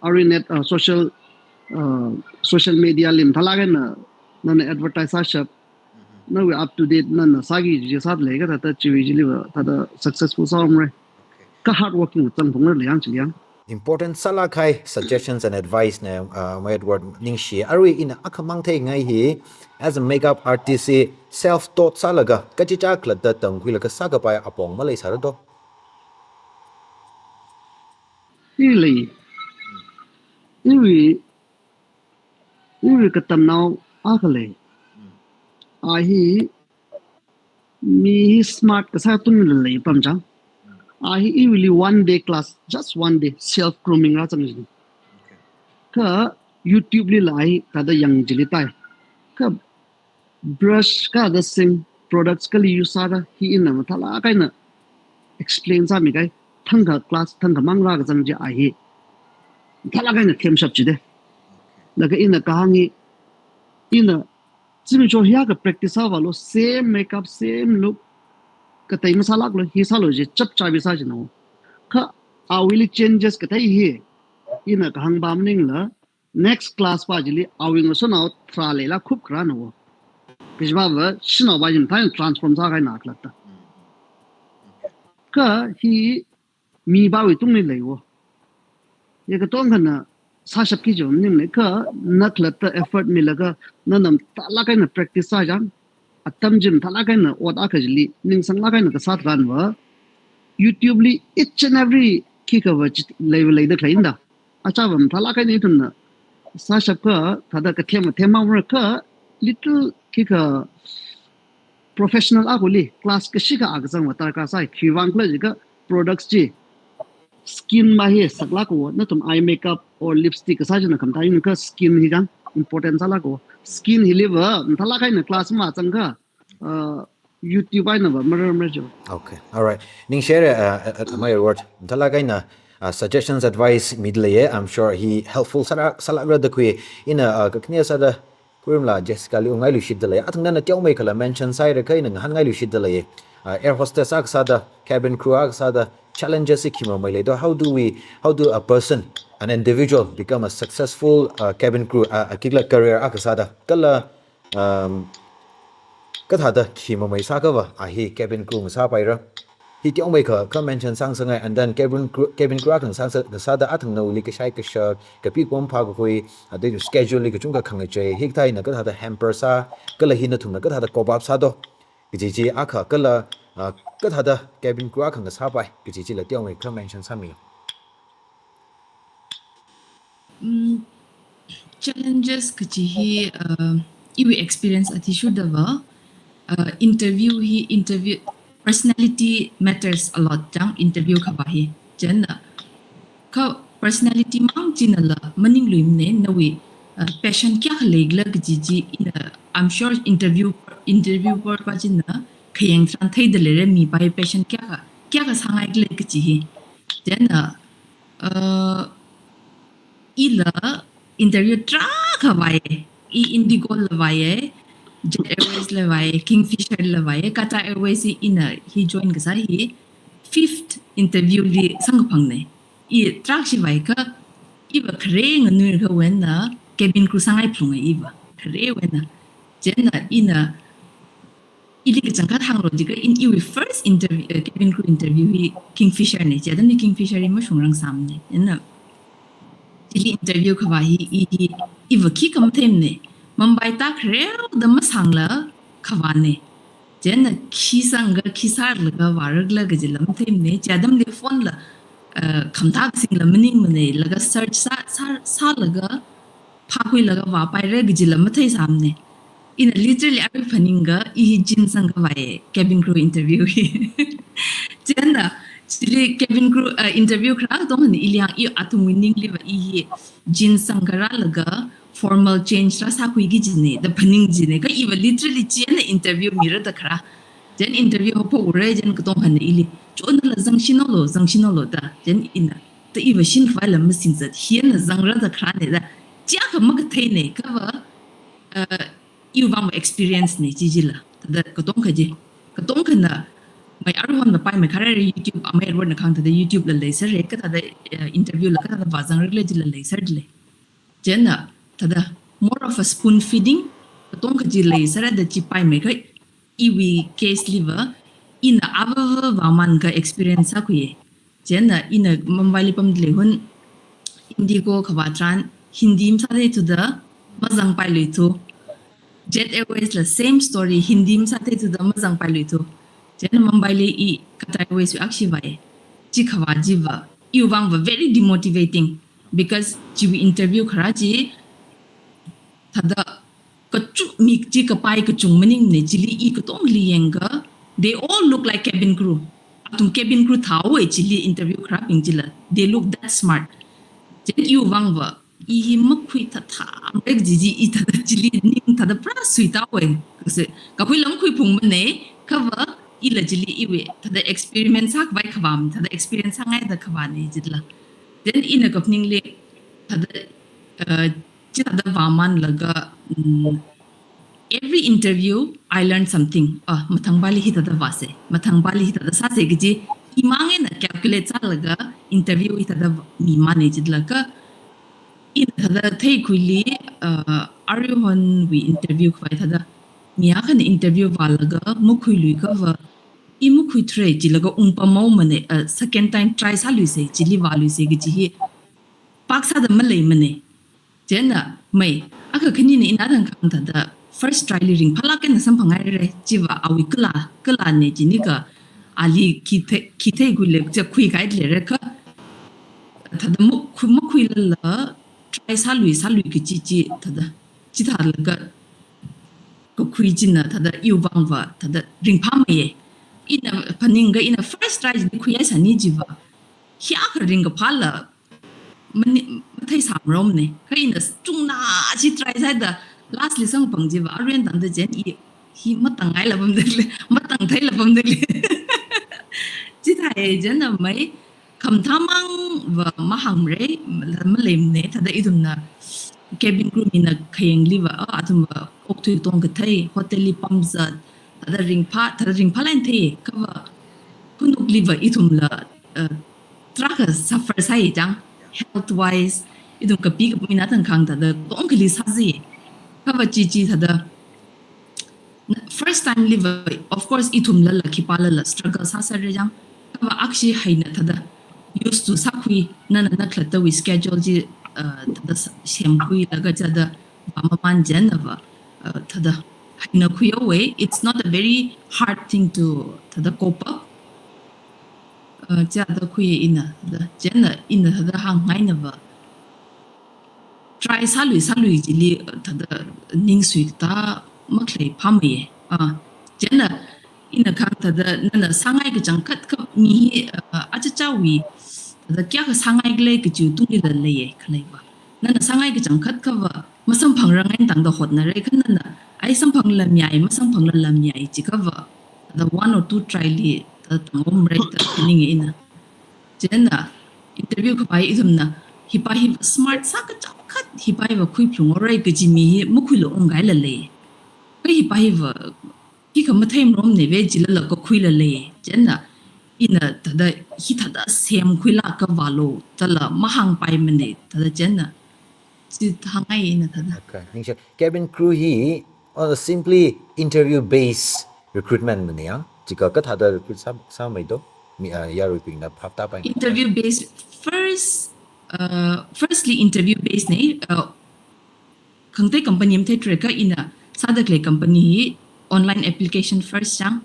arui net, uh, social, uh, social media li mathālāk eina, nana advertise sāshap. Nawui up to date nana sāki kaji sāda lei kathāda chiwui chiliva thāda successful sāomre. Kha hard working zangphungra lei yang chili yang. Important sālāk kahai suggestions and advice na, uh, Amei Edward ningshi. Arui ina akhamang theingai hi, as a makeup artist hi self taught sālaga kachichā khalatta tamkhuilaga sākapai apong maleisāra do? Hi lei. Iwui, iwui katamnao akha lei. A hi mi hi smart kasā tungli lei pamchang. A hi iwuili one day class, just one day, self grooming rāzang jin. Kha YouTube lila a hi thāda yang chili tai. Kha brush kathāda sing, products kali use sāda, hi ina mathālāk eina explain sāmi kahai, thangkha class, thangkhamang rākazang chi a hi mathālāk eina themshap jide. Laga ina kahāng hi, ina zimiksho hiyākha practice sāvālu, same makeup, same look, katei masālāklu, hi sālu chi chapchābi sā jina. Kha awuili changes kathei hi, ina kahāng ba maningla, next class pa chili awui ngasotnao tharā leila khup kharāna wo. Kajipava shanaopa chi mathālāk eina transform sākahaina khalatta. Kha hi mipawui tungli lei wo. Ya katongkhana sāshapki kaji maningne, kha na khalatta effort milaga nana mathālāk eina practice sā jang, atam chi mathālāk eina ot akha chili ningsanglāk eina kasā tharanva, YouTube li each and every khikhava chi leiva leida khalei inda. Achāva mathālāk eina ithumna sāshapkha, thāda kathem kathem mara kha, little khikha professional akhali class kashikha akha zangva darkar sai, khiwuivang khala jiakha products chi skin ma hi saklāk wo, nathum eye makeup or lipstick kasā china khamathā eina kha skin hi jang important sālāk wo. Skin hiliva mathālāk eina class mazangkha, uh, YouTube einava marar marar jo. Okay, all right. Ningshire, uh, uh, uh, Amei Edward, mathālāk eina, uh, suggestions, advice mida leiye. I'm sure hi helpful sālāk, sālākra da khui. Ina, uh, kakhane sāda Kurimla Jessica li ungailuishitda lei. Athang nana teomeikhala mention sāhaira kha ina ngahānngailishitda lei. Uh, air hostess akha sāda, cabin crew akha sāda, challenges hi khi mamei lei do? How do we, how do a person, an individual, become a successful, uh, cabin crew, uh, a khikhala career akha sāda? Kala, um, kathāda khi mamei sākhava a hi cabin crew ngasāpaira? Hi teomeikha, kha mention sāngasakngai, and then cabin crew, cabin crew akha ngasā, ngasāda athang nawuili kashai kashak, kapi komphā kakhui, adai schedule li kachungkha khangachei, hikathā eina kathāda hamper sā, kala hi nathumna kathāda cope up sā do kaji chi akha, kala, ah, kathāda cabin crew akha ngasāpai kaji chila teomeikha mention sāmilu. Mm, challenges kaji hi, uh, iwui experience athishurdava, uh, interview hi, interview, personality matters a lot jang interview khavā hi. Chieina, kha personality mang chinala maningluimane, nawui, uh, passion kayākha leikhala kaji chi ina, I'm sure interview, interviewer pa china khayang tharan theida leira mipa hi passion kayākha, kayākha sāngaikhala kaji hi. Chieina, uh, ila interview tarākha vāi, i Indigo la vāi, Jet Airways la vāi, Kingfisher la vāi, Qatar Airways hi ina hi join kasā hi fifth interview li samkaphangna. I tarākha shi vāikha, iva khare nganuikha wui eina cabin crew sāngai phalunga iva. Khare wui eina. Chieina ina ili kachangkhat hānglu jiakha in iwui first interview, eh, cabin crew interview hi Kingfisher na, chi atamli Kingfisher hi mashungrangsāmana. Ina chili interview khavā hi, i hi, iva khikha matheimana. Mumbai ta khareo da masangla khavāna. Chieina khi sangkha, khi sālaga vārakhala kajila matheimana. Chi atamli phone la, eh, khamathā kasingla maningmana. Laga search sā, sā, sālaga phākhuilaga vāpaira kajila matheisāmana. Ina literally arui phaningakha i hi jeans sangkhavai cabin crew interview hi. Chieina, chili cabin crew, uh, interview kharā katonga eina ili hāng, i athumwui ningliva i hi jeans sangkharālaga formal change rāsākhuiki kajina da phaning kajina. Kha iva literally chieina interview mira da kharā. Chieina interview haophokra, chieina katonga eina ili, chonala zangshinaolu, zangshinaolu da. Chieina ina, ta iva shinkhavaila masingzat, hi eina zangra da kharāna da. Chiakha makatheina, khava, uh, iwui vang experience na chi chila. Thāda katonga chi. Katonga eina, mai aruihon la paimei kharāra YouTube, Amei Edward na kahāng thāda YouTube la leisera, kathāda, uh, interview la kathāda vāzangra khala chila leiserdalei. Chieina, thāda more of a spoon feeding, katonga chi leisera da chi paimei kha, Iwui case liva, ina avava vāmānga experience sākhuiya. Chieina ina Mumbai li pamda leihun, Indigo kavā tharan, Hindi masātheithuda, mazangpailuithu. Jet Airways la same story, Hindi masātheithuda, mazangpailuithu. Chieina Mumbai li i Qatar Airways wui akhashi vāya. Chi kavā chiva, iwui vangva very demotivating. Because chiwui interview kharā chi, thāda kachungmi chi kapai kachung maningmana, chili i katongli yangakha, they all look like cabin crew. Athum cabin crew thāhaowa chili interview kharābing chila. They look that smart. Chieina iwui vangva, i hi makhui thatha, amrek jiji i thāda chili ning thāda pra suitāhaowa. Kasi, kakhuila makhuiphungmana, kha va ila chili iwui, thāda experiment sākhavai khavām, thāda experience sāngaida khavāna jila. Then ina kaphaningli, thāda, uh, chithāda vāmānlaga, mm, every interview, I learn something. Ah, mathangpali hithāda vāsa, mathangpali hithāda sāsa kaji, imang eina calculate sālaga interview hithāda mimāna jilakha, ina thāda theikhuili, uh, Arihonwui interview khavai thāda, mi akhana interview vālaga makhuiluikha va, i makhuithura jilaga ungpamhaomana, uh, second time try sāluisa, chili vāluisa kaji hi, pāksāda maleimana. Chieina, mai, akha khanina ina thangkha thāda, first try li ringphālāk eina samphanghaira, chiva awui kala, kalana jinikha, ali khi thei, khi theikhuila, chi khuikahai leira kha, thāda makhui, makhuilala, try sālui, sālui kaji chi, thāda, chithālaga, kakhui china, thāda, iwui vangva, thāda, ringphāmeiya. Ina phaningakha ina first try li khuihaisāna jiva, hi akha ringkaphāla, mani, matheisāmaromana. Kha ina chungna chi try sāda last li samphang chiva, arui tangda chieina i hi matangngaila pamda lei, matangtheila pamda lei. Chithāya chieina mai, khamathāmangva mahāngmara, mala, maleimana, thāda ithumna cabin crew mina khayangliva, ah, athumva okthui tongkathei, hotel li pamzat, thāda ringphā, thāda ringphālāk eina thei, kha va khanukliva ithumla, uh, tarākha suffer sāi chang, health wise, ithum kapi kapam ina thangkha thāda tongkhali sāzai. Kha va chi chi thāda, na, first time liva, of course, ithumlala, khipālala struggle sāsāra chang. Kha va akhashi haina thāda, used to sākhui, nana nakhalattawui schedule chi, uh, thāda sa-, semkhuilaga chithāda, vāmamān chieina va, uh, thāda, haina khuihaowa, it's not a very hard thing to, thāda cope up. Uh, chithāda khuiya ina, thāda, chieina ina thāda hāngngaina va. Try sālui, sālui chili, uh, thāda ning suikatā makhalei phāmeiya. Ah, chieina ina kha thāda nana sāngai kachangkhat kha mi hi, uh, achichāwui, thāda kayākha sāngaikhala kajiwui tunglila leiya khaleiva. Nana sāngai kachangkhat kha va, masamphangrang eina tangda hotnara kha nana, ai samphangla mayai, masamphanglala mayai, chikha va, thāda one or two try li, thāda tangomra da phaninga ina. Chieina, interview khavai ithumna, hipā hiva smart sā kachangkhat, hipā hiva khuiphalunghaora kaji mi hi makhuila ungkahaila lei. Kha hipā hiva, khikha matheimaromana ve jilala kakhuila lei. Chieina, ina thāda, hithāda semkhuilāka vālu, dala mahāngpaimana, thāda chieina, chi hāngngai ina thāda. Okay, ningshi. Cabin crew hi, uh, simply interview based recruitment mana ya? Chikha kathāda recruit sā, sāmeido? Mi, uh, yaruibingna phaptāpai. Interview based, first, uh, firstly interview based na, uh, khangatei company matheithura kha ina sāda khalei company hi online application first chang.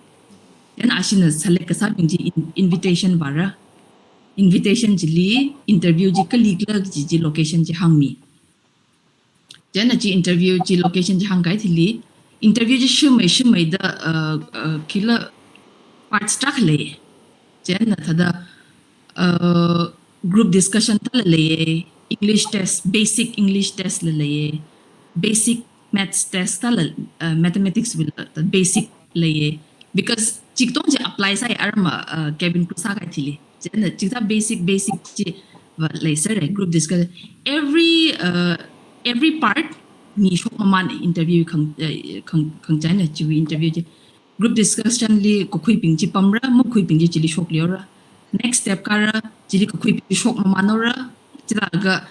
Then ashina select kasābing chi in-, invitation vāra. Invitation chili interview chi kalikhala chi, chi location chi hāngmi. Chieina chi interview chi location chi hāngkahai thili, interview chi shumei shumeida, uh, uh, khila parts tarākha lei. Chieina thāda, uh, group discussion thāla leiya, English test, basic English test la leiya, basic maths test thāla, uh, mathematics wui la, thāda basic leiya. Because chi katong chi apply sāi arma, uh, cabin crew sākahai thili. Chieina chithā basic, basic chiva leisāra, group discussion. Every, uh, every part mi shokmamāna interview khang, uh, khang, khangachāna chiwui interview chi. Group discussion li kakhuibing chi pamra, makhuibing chi chili shokluira. Next step kāra, chili kakhuibing chi shokmamānhaora. Chithālaga,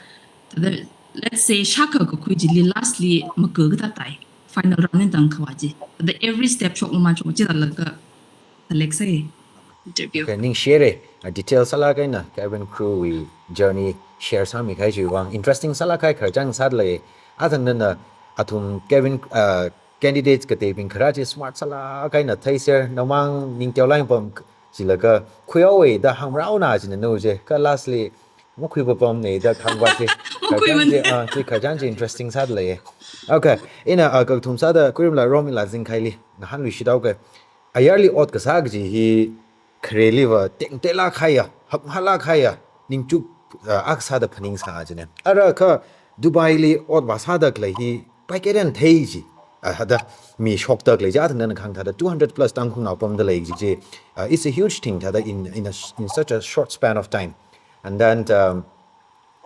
thāda, let's say, shākha kakhui chili lastly maka kathā tai. final round ni tang khavai chi. The every step shok ma shok chi laga select sai interview. Okay, ningshire. Uh, detail sālāk eina cabin crew wui journey share sāmi kahai chiwui vang interesting sālāk kahai khararchān sāda lei. Athang nana athum cabin, uh, candidates kateibing kharā chi smart sālāk eina theiser, namang ningteo laipam jilaga khuihaowe da hāngrao na jina nu je. Kha lastly makhui papam ne da khangva chi. Makhui khararchān chi, ah, chi khararchān chi interesting sāda lei. Okay, ina, ah, kakathum sāda Kuirimla Romila zingkhaili ngahānluishit haoke. Ayarli ot kasā kaji hi khareliva tengtelāk haiya, hapngalāk haiya, ningchuk, ah, akha sāda phaningsa jine. Ara kha Dubai li ot vāsāda khalei hi paikeren thei ji. Ah, hada mi shokda khalei ji, athang nana khang thāda two hundred plus Tangkhulnao pamda lei ji chi. Ah, it's a huge thing thāda in, in a sh-, in such a short span of time. And then, um,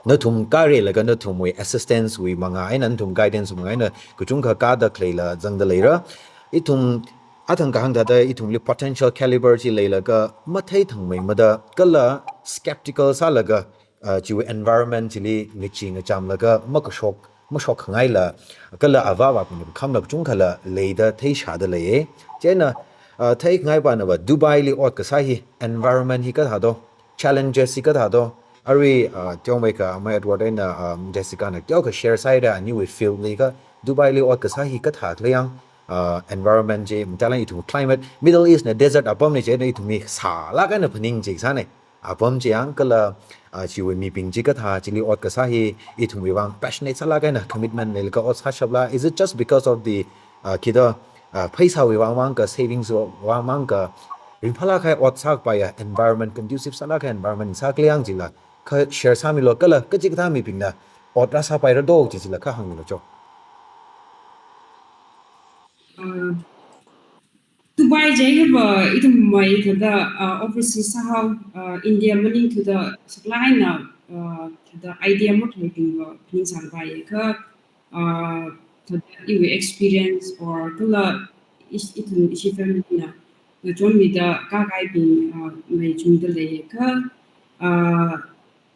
nathum kāre laga nathumwui assistance wui manga eina, nathum guidance wui manga eina kachungkha kāda khaleila zangda leira. Ithum athang kahāng thāda ithumli potential caliber chi leilaga mathei thangmeimada kala skeptical sālaga, uh, chiwui environment chili ngachi ngachamlaga makashok, mashok khangaila kala avāvabingna khamla kachungkhala leida theishāda leiye. Chieina, uh, theikhangai panava Dubai li ot kasā hi environment hi kathā do, challenges hi kathā do, arui, uh, teomeikha amei Edward eina, um, Jessica na teokha share sāhaira aniwui field li kha Dubai li ot kasā hi kathā khala yang, uh, environment chi, matailāk ithum climate, Middle East na desert apam ne chieina ithum mi sālāk eina phaning chi sāne. Apam chi yang kala, uh, chiwui mibing chi kathā, chili ot kasā hi ithumwui vang passionate sālāk eina commitment leilaga ot sāshapla. Is it just because of the, uh, kida, uh, pheisāwui vang mang ka, savings wui vang mang ka, ringphālāk kahai ot sākapaiya environment, conducive sālāk kahai environment sā khala yang jila kha share sāmilo kala kachikathā mibingna ot rāsāpaira do ji jila kha hāngmilo cho. Uh, Dubai jiakha ithum mai thāda, uh, overseas sāhao, uh, India maningthuda saklāk eina, uh, thāda idea makhalei bingva phaningsākhavai kha, uh, thāda iwui experience or kala ish-, ithum ishi family na ngachonmida kākahaibing, uh, maichungda lei kha, uh,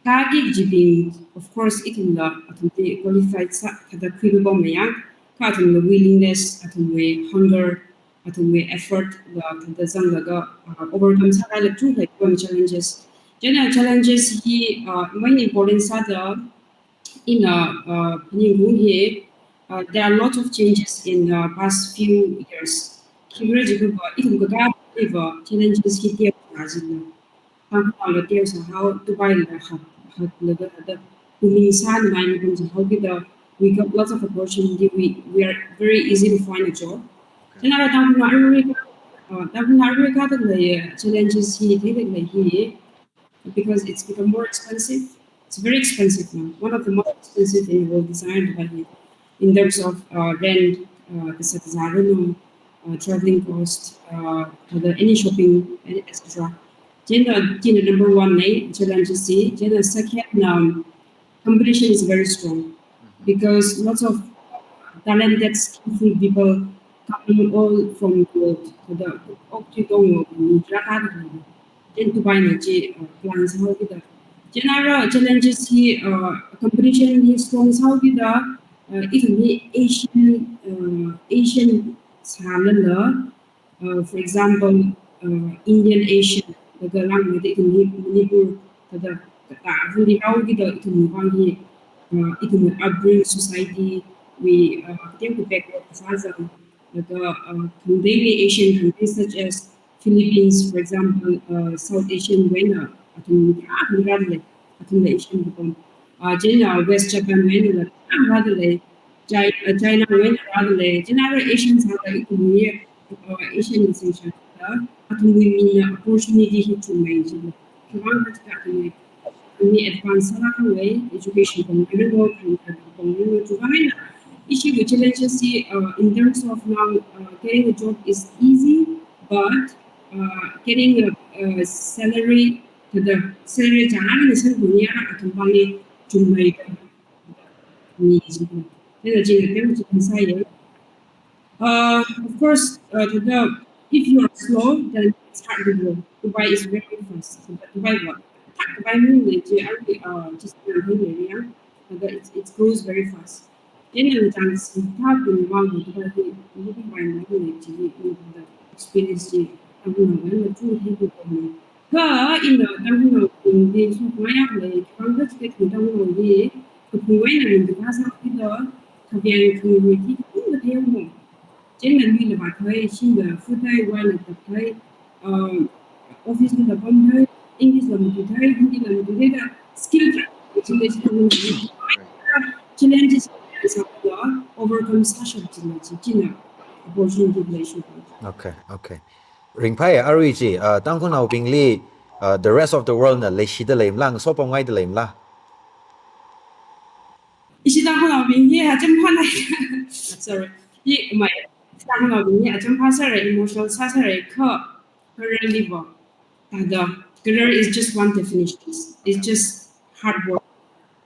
kāki kajibing, of course, ithumla athumli qualified sā thāda khuilu pam mayang, kha athumla willingness, athumwui hunger, athumwui effort la thāda zanglaga, uh, overcome sākahai la chungkha pam challenges. Chieina challenges hi, uh, main important sāda ina, uh, phaningung hi, uh, there are lots of changes in, uh, past few years. Khiwuivang jiakha ithum kakāliva challenges hi teosā jina. Tangkhulnaola teosāhao, Dubai la hak, haklaga thāda phaningsāngai makum sāhao kida, we got lots of opportunity, we, we are very easy to find a job. Chieina Tangkhulnao arui, uh, Tangkhulnao arui kathāda lei, challenges hi theida lei hi, because it's become more expensive. It's very expensive now. One of the most expensive in the world, design Dubai hi, in terms of, uh, rent, uh, kasā kasā rent, uh, traveling cost, uh, thāda any shopping, any et cetera. Chieina, chieina number one na challenges chi. Chieina second, um, competition is very strong because lots of talented, skillful people coming all from the world. Thāda okti tong wo ni raka da. Chieina Dubai na chi, uh, plan sāhao kida. Chieina ara challenges hi, uh, competition hi strong sāhao kida, uh, ithum hi Asian, uh, Asian sālala, uh, for example, uh, Indian Asian, laga langmeida ithum hi Manipur, thāda, thāda, avuli rao kida ithum vang hi, uh, ithum upbringing society wui, uh, kateo backward sāzang, laga, uh, khangateiwui Asian countries such as Philippines, for example, uh, South Asian wui eina athum ya, athum rāda lei, athumla Asian bupam. Uh, chieina West Japan wui einala ya rāda lei, Chi-, uh, China wui eina rāda lei. Chieina ara Asian sāda ithumwui, uh, Asian nation sāda, athumwui mina opportunity hi chungmei jila. Khiwuivang khala jiakha athumwui, athumwui advance sālāk kahai education pong ringo, kharing kharing pong ringo, chiwuivang eina ishiwui challenges hi, uh, in terms of now, uh, getting a job is easy, but, uh, getting a, a salary, thāda salary chang ana san dunia athum pangli chungmei ka ni jila. Thāda jila tem chi kan sāya. Uh, of course, uh, thāda, if you are slow, then it's hard to grow. Dubai is very fast. But Dubai what? Thak Dubai mun le je, uh, just, uh, mun le ya. Thāda it, it grows very fast. Ina chang si tha kun wang hu tuwa hi, hu kun wang hu ne chi hi, hu kun da experience chi, Tangkhulnao wang na chu hi hu kun ne. Kha ina Tangkhulnaobing hi so maya le, kang da chi ke Tangkhulnao hi, ka pu wai na rin ka sa ki da, ka biang ka hu ki kun da thei mo. Chieina mi la ba thai, shin da fu thai, wai na ta thai, um, office la pam thai, English la matu thai, Hindi la matu thai, da skill tra, challenges, challenges, overcome sāshap china, china, opportunity la shu. Okay, okay. Ringphai, arui chi, uh, Tangkhulnaobingli, uh, the rest of the world na leishi da leimla, so pam ngai da leimla. Ishi Tangkhulnaobing hi acham pha nai. Sorry. Hi mai. Tangkhulnaobing hi acham pha sāra, emotional sā sāra, kha career li bo. Thāda, career is just one definition. It's just hard work.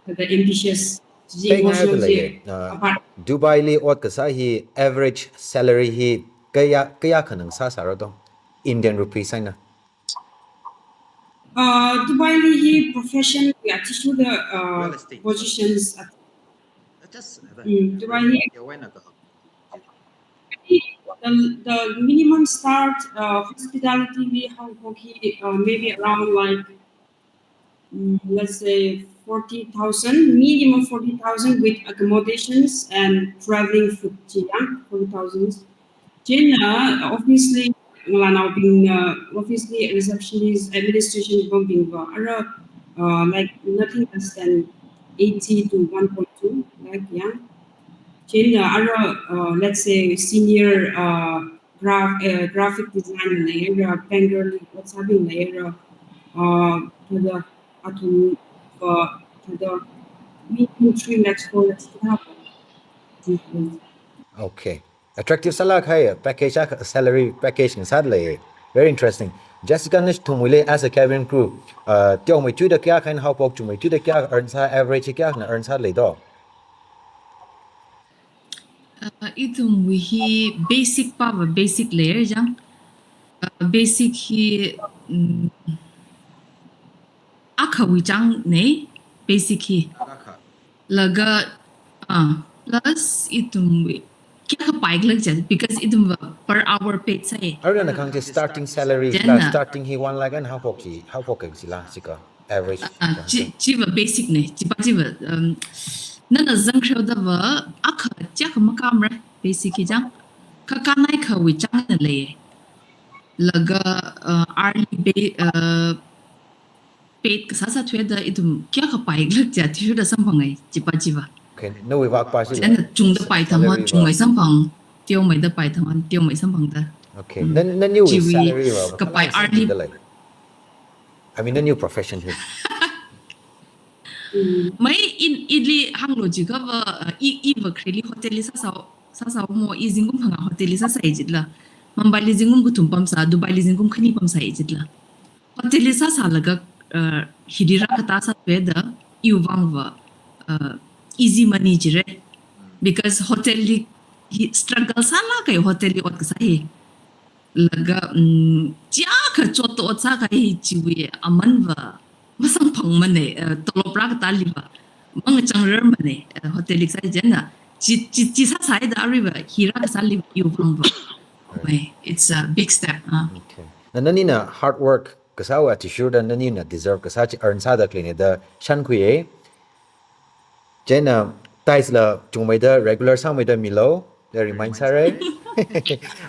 Thāda ambitious. Chi pei ngai emotional da lei, chi, uh, apart. Dubai li ot kasā hi average salary hi kaya, kaya khanang sā sāra dong. Indian rupees eina. Uh, Dubai li hi profession ya tishu the, uh, real estate positions at, just, uh, mm, Dubai li the, the minimum start, uh, hospitality li how hoki, uh, maybe around like, mm, let's say forty thousand, minimum forty thousand with accommodations and traveling food chi ya, forty thousand. Chieina, uh, obviously, ngalānaobing, uh, obviously, receptionist, administration bing bo, ara, uh, like, nothing less than eighty to one point two lakh, ya. Chieina, ara, uh, let's say, senior, uh, graph-, uh, graphic design la, ara, Bangalore li, what's happening la, ara, uh, thāda, athum, uh, thāda, minimum three lakhs, four lakhs, okay. Attractive sālāk kahai package akha, salary package ngasā lei. Very interesting. Jessica, nathumwuili as a cabin crew, uh, teomeithuida kayākha eina haophok, chungmeithuida kayākha earn sā, average kayākhana earn sālei do? Uh, ithumwui hi basic pava basic layer jang. Uh, basic hi, mm, akhawui chang nei, basic hi. Akha. Laga, ah, plus ithumwui kayākha pailāk jat, because ithumva per hour paid sāi. Arui nana kahāng chi starting salary, chieina starting hi one lakh eina haophok chi, haophok kaji la, chika average. Ah, chi, chiva basic nei, chiva chiva, um, nana zangkharedava, akha, kayākha makāmara, basic hi chang. Kha kanai khawui chang na lei. Laga, uh, hourly ba-, uh, paid kasā sāthuida ithum kayākha pailāk jat tishuda samphangai, chiva chiva. Okay, nawui vākpa chi chieina chungda pai thangwa, salary va chungmei samphang, teomeida pai thangwa, teomei samphangda. Okay, mm, nani, naniwui chiwui salary va, kapai hourly da lei. I mean, naniwui profession hi. Mm. Mai in, ili hānglo jiakhava, uh, i, iva khareli hotel li sāsā, sāsā mo, i zingkum phangā hotel li sāsāi jitla. Mumbai li zingkum kathum pamsā, Dubai li zingkum khani pamsāi jitla. Hotel li sāsālaga, uh, hili rākatā sāthuida, iwui vangva, uh, easy money jire. Because hotel li hi struggle sālāk kahai hotel li ot kasā hi. Laga, mm, kayākha chotda ot sākahai chiwui amanva masamphangmanei, uh, tolop rākatāliva mangachang rarmanei, uh, hotel li sāi chieina. Chi, chi, chi sāsāida aruiva hi rākasāliva iwui vangva. Right. Mai, it's a big step, ah. Okay. Na, nanina hard work kasāwui athishurda nanina deserve kasā chi earn sāda khaleinei da shānkhuiya. Chieina, Thais la chungmeida regular sāmeida milo, da remind sāra.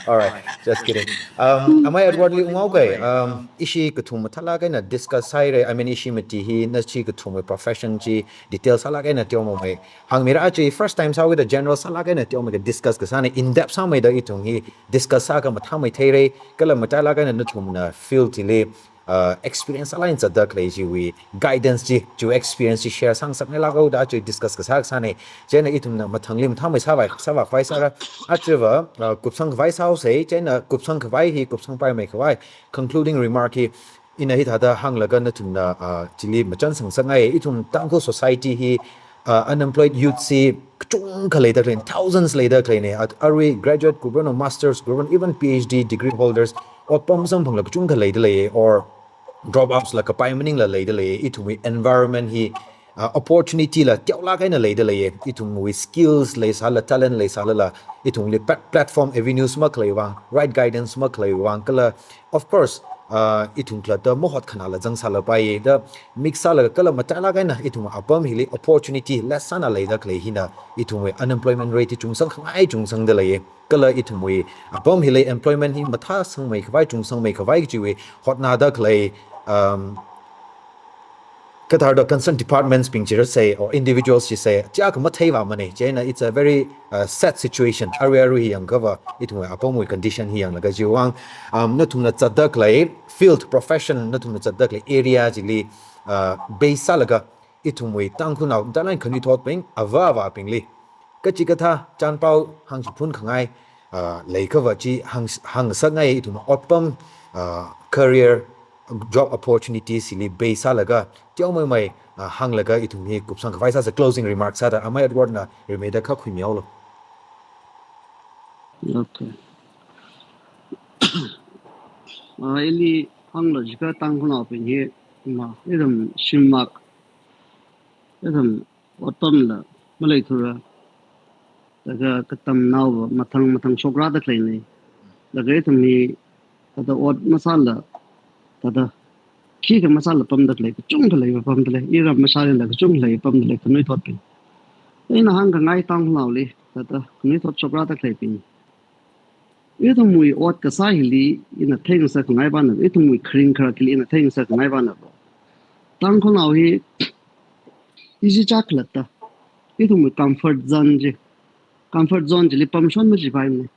All right, just kidding. Um, amai Edward li unghaoga, um, ishi kathum mathālāk eina discuss sāhaira, I mean, ishi mati hi, nashi kathumwui profession chi, detail sālāk eina teomamei. Hāngmira aja first time sāhaoda general sālāk eina teomamei, discuss kasāna, in depth sāmeida ithum hi, discuss sākha mathāmeitheira, kala matailāk eina nathumna field chili, uh, experience sālāk eina zatda khalei chiwui guidance chi, chiwui experience chi share sāngasakngailāk haoda chi discuss kasā kasāna. Chieina ithumna mathangli mathāmei sāvai, sāvākhavai sāra. Ajava, uh, kupsang khavai sāhaosa, chieina kupsang khavai hi, kupsangpaimei khavai. Concluding remark hi, ina hithāda hānglaga nathumna, uh, chili machān sangngasakngai, ithum Tangkhul society hi, uh, unemployed youth chi kachungkha leida khalei, thousands leida khaleinei. At arui graduate, group one masters, group one, even P H D degree holders, ot pam samphangla kachungkha leida lei, or dropouts la kapai maningla leida lei, ithumwui environment hi, uh, opportunity la teolāk eina leida leiya. Ithumwui skills leisāla, talent leisālala, ithumli plat-, platform avenues makhalei vang, right guidance makhalei vang, kala, of course, uh, ithum khalatta mahot khanāla zangsālapai da, mix sālaga kala matailāk eina ithum apam hili opportunity less sāna leida khalei hina, ithumwui unemployment rate hi chungsang khangai chungsangda leiya. Kala ithumwui apam hili employment hi mathāsangmei khavai, chungsangmei khavai kajiwui hotnāda khalei, um, kathāda concerned departments bing chi rāsei or individuals chi sei, chiyākha matheivāmana. Chieina it's a very, uh, sad situation. Arui arui hi yangkhava, ithumwui apamwui condition hi yanglaga chiwui vang, um, nathumna zatda khalei field profession, nathumna zatda khalei area chili, uh, base sālaga, ithumwui Tangkhulnao matailāk eina khanuithotbing, avā avābingli kachikathā chānpao hāngchiphun khangai, uh, leikhava chi hāng, hāngngasakngai. Ithum otpam, uh, career, job opportunities hili base sālaga, teomeimei, uh, hānglaga ithum hi kupsang khavai sāsa. Closing remarks sāda, amei Edward na rimeida kha khuimihaolu. Okay. Uh, ili hānglo jiakha Tangkhulnaobing hi, ma, ithum shimvak, ithum otpamla maleithura. Laga katamnaova mathang mathang shokrāda khaleina. Laga ithum hi thāda ot masāla, thāda khikha masāla pamda khalei, kachungkha lei pamda lei, iram masālala kachungkha lei pamda lei, khanuithotbing. Ina hāngkhangai Tangkhulnaoli, thāda khanuithot shokrāda khaleibing. Ithumwui ot kasā hili ina theingasak khangai vāna, ithumwui kharing kharak hili ina theingasak khangai vāna. Tangkhulnao hi ishi chak khalatta, ithumwui comfort zone chi, comfort zone chili pamshon machipaimana.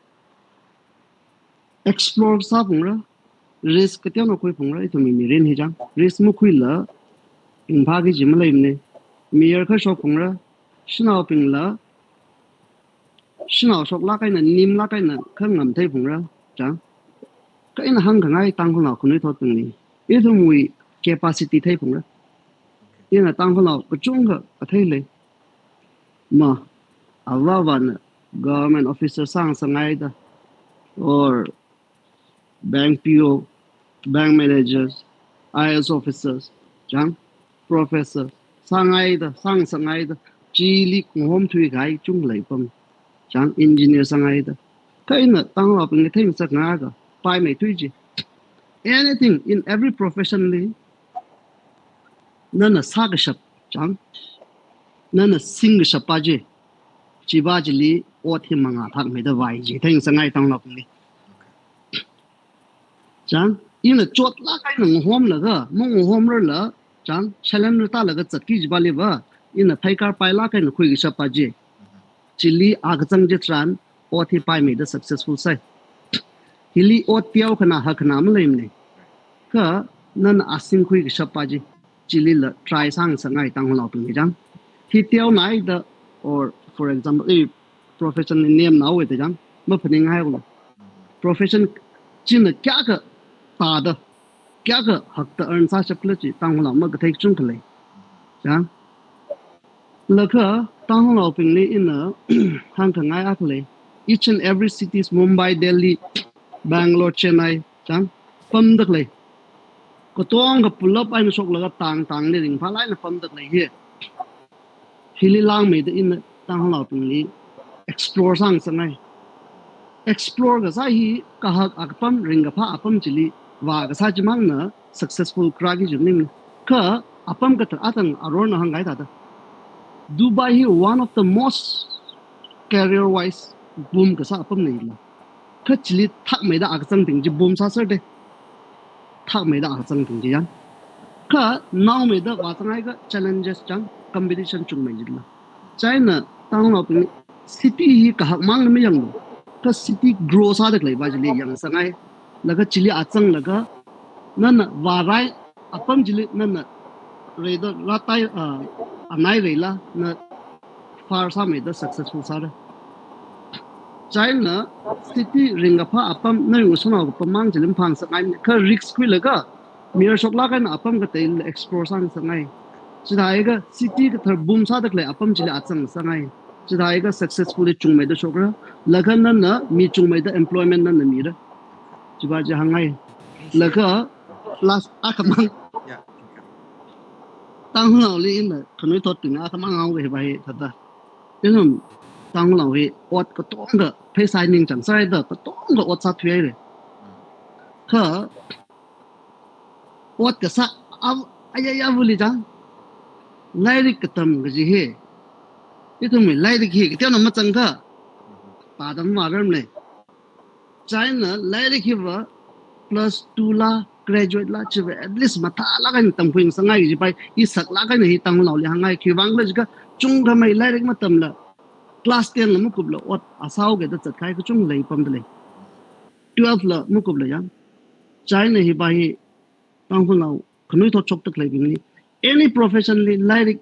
Explore sāphungra, risk kateonao khuiphungra, ithumwui mirin hi chang. Risk makhuila, ringphāki kaji maleimana. Mayar kha shokphungra, shanaobingla, shanao shoklāk eina, nimlāk eina kha ngamtheiphungra, chang. Kha ina hāngkhangai Tangkhulnao khanuithotbingli, ithumwui capacity theiphungra. Ina Tangkhulnao kachungkha kathei lei. Ma, avā avāna government officer sāngasakngaida, or bank P O, bank managers, I A S officers, chang, professor, sāngaida, sāngasakngaida, chili ngahom thuikahai chungkha lei pam, chang, engineer sāngaida. Kha ina Tangkhulnaobingli theingasakngai akha, paimeithui chi. Anything in every profession li, nana sākashap, chang, nana singkashap pa chi, chiva chili ot hi mangā thakmeida vai chi theingasakngai Tangkhulnaobingli. Chang, ina chotlāk eina ngahomlaga, mangahomrarla, chang, challenge rātālaga zatki kajipaliva, ina pheikar pailāk eina khuikashap pa chi. Chili akachang chitharan, ot hi paimeida successful sai. Hili ot teokhanā hakkhanā maleimana. Kha nana asing khuikashap pa chi, chilila try sāngasakngai Tangkhulnaobingli chang. Hi teonaida, or for example, i profession li nemnaowa da chang, maphaninghaiakha. Profession china kayākha tāda, kayākha hakta earn sāshap khala chi Tangkhulnao makathei kachungkha lei. Chang. Laga Tangkhulnaobingli ina hāngkhangai akha lei. Each and every cities, Mumbai, Delhi, Bangalore, Chennai, chang, pamda khalei. Katongkha pull up eina shoklaga tang tangli ringphālāk eina pamda khalei hi. Hili langmeida ina Tangkhulnaobingli explore sāngasakngai. Explore kasā hi kahak apam, ringkaphā apam chili vākasā chimangna successful kharāki kaji maning. Kha apam kathar atang arorna hāngkahai thāda, Dubai hi one of the most career wise boom kasā apamna hila. Kha chili thakmeida akazangbing chi boom sāserde. Thakmeida akazangbing chi yang. Kha naomeida vāzanghaiakha challenges chang, competition chungmei jila. Chieina Tangkhulnaobing city hi kahak mangna mayanglu. Kha city grow sāda khalei pa chili yangsāngai. Laga chili azanglaga nana vārai apam chili nana reida rātai, ah, anai reila na far sāmeida successful sāra. Chieina city ringkaphā apam, nawui ngasotnao kapam mang chili maphāngasakngai, kha risk khuilaga, mayar shoklāk eina apam kateila explore sāngasakngai. Chithāakha city kathar boom sāda khalei apam chili azangngasakngai. Chithāakha successfully chungmeida shokra, laga nana mi chungmeida employment nana mira. Chiva chi hāngngai. Laga last akhamang. Yeah. Tangkhulnaoli ina khanuithotbingna akhamang hāngva hiva hi thāda. Ithum Tangkhulnao hi ot katonga pheisā ningchāng sāhaida katonga ot sāthuihaira. Kha ot kasā av-, ayaya vuli chang. Lairik katam kaji hi. Ithumwui lairik hi kateona machangkha. Pādam maram ne. China lairik hiva plus two la, graduate la, chiva at least mathālāk eina tamkhuingasakngai kaji pai, i saklāk eina hi Tangkhulnaoli hāngngai, khiwuivang khala jiakha chungkhamei lairik matamla, class ten la makupla ot asāhaoga da zatkahai kachungkha leipamda lei. Twelve la makupla yang. China hiva hi Tangkhulnao khanuithot shokda khaleibingli, any profession li lairik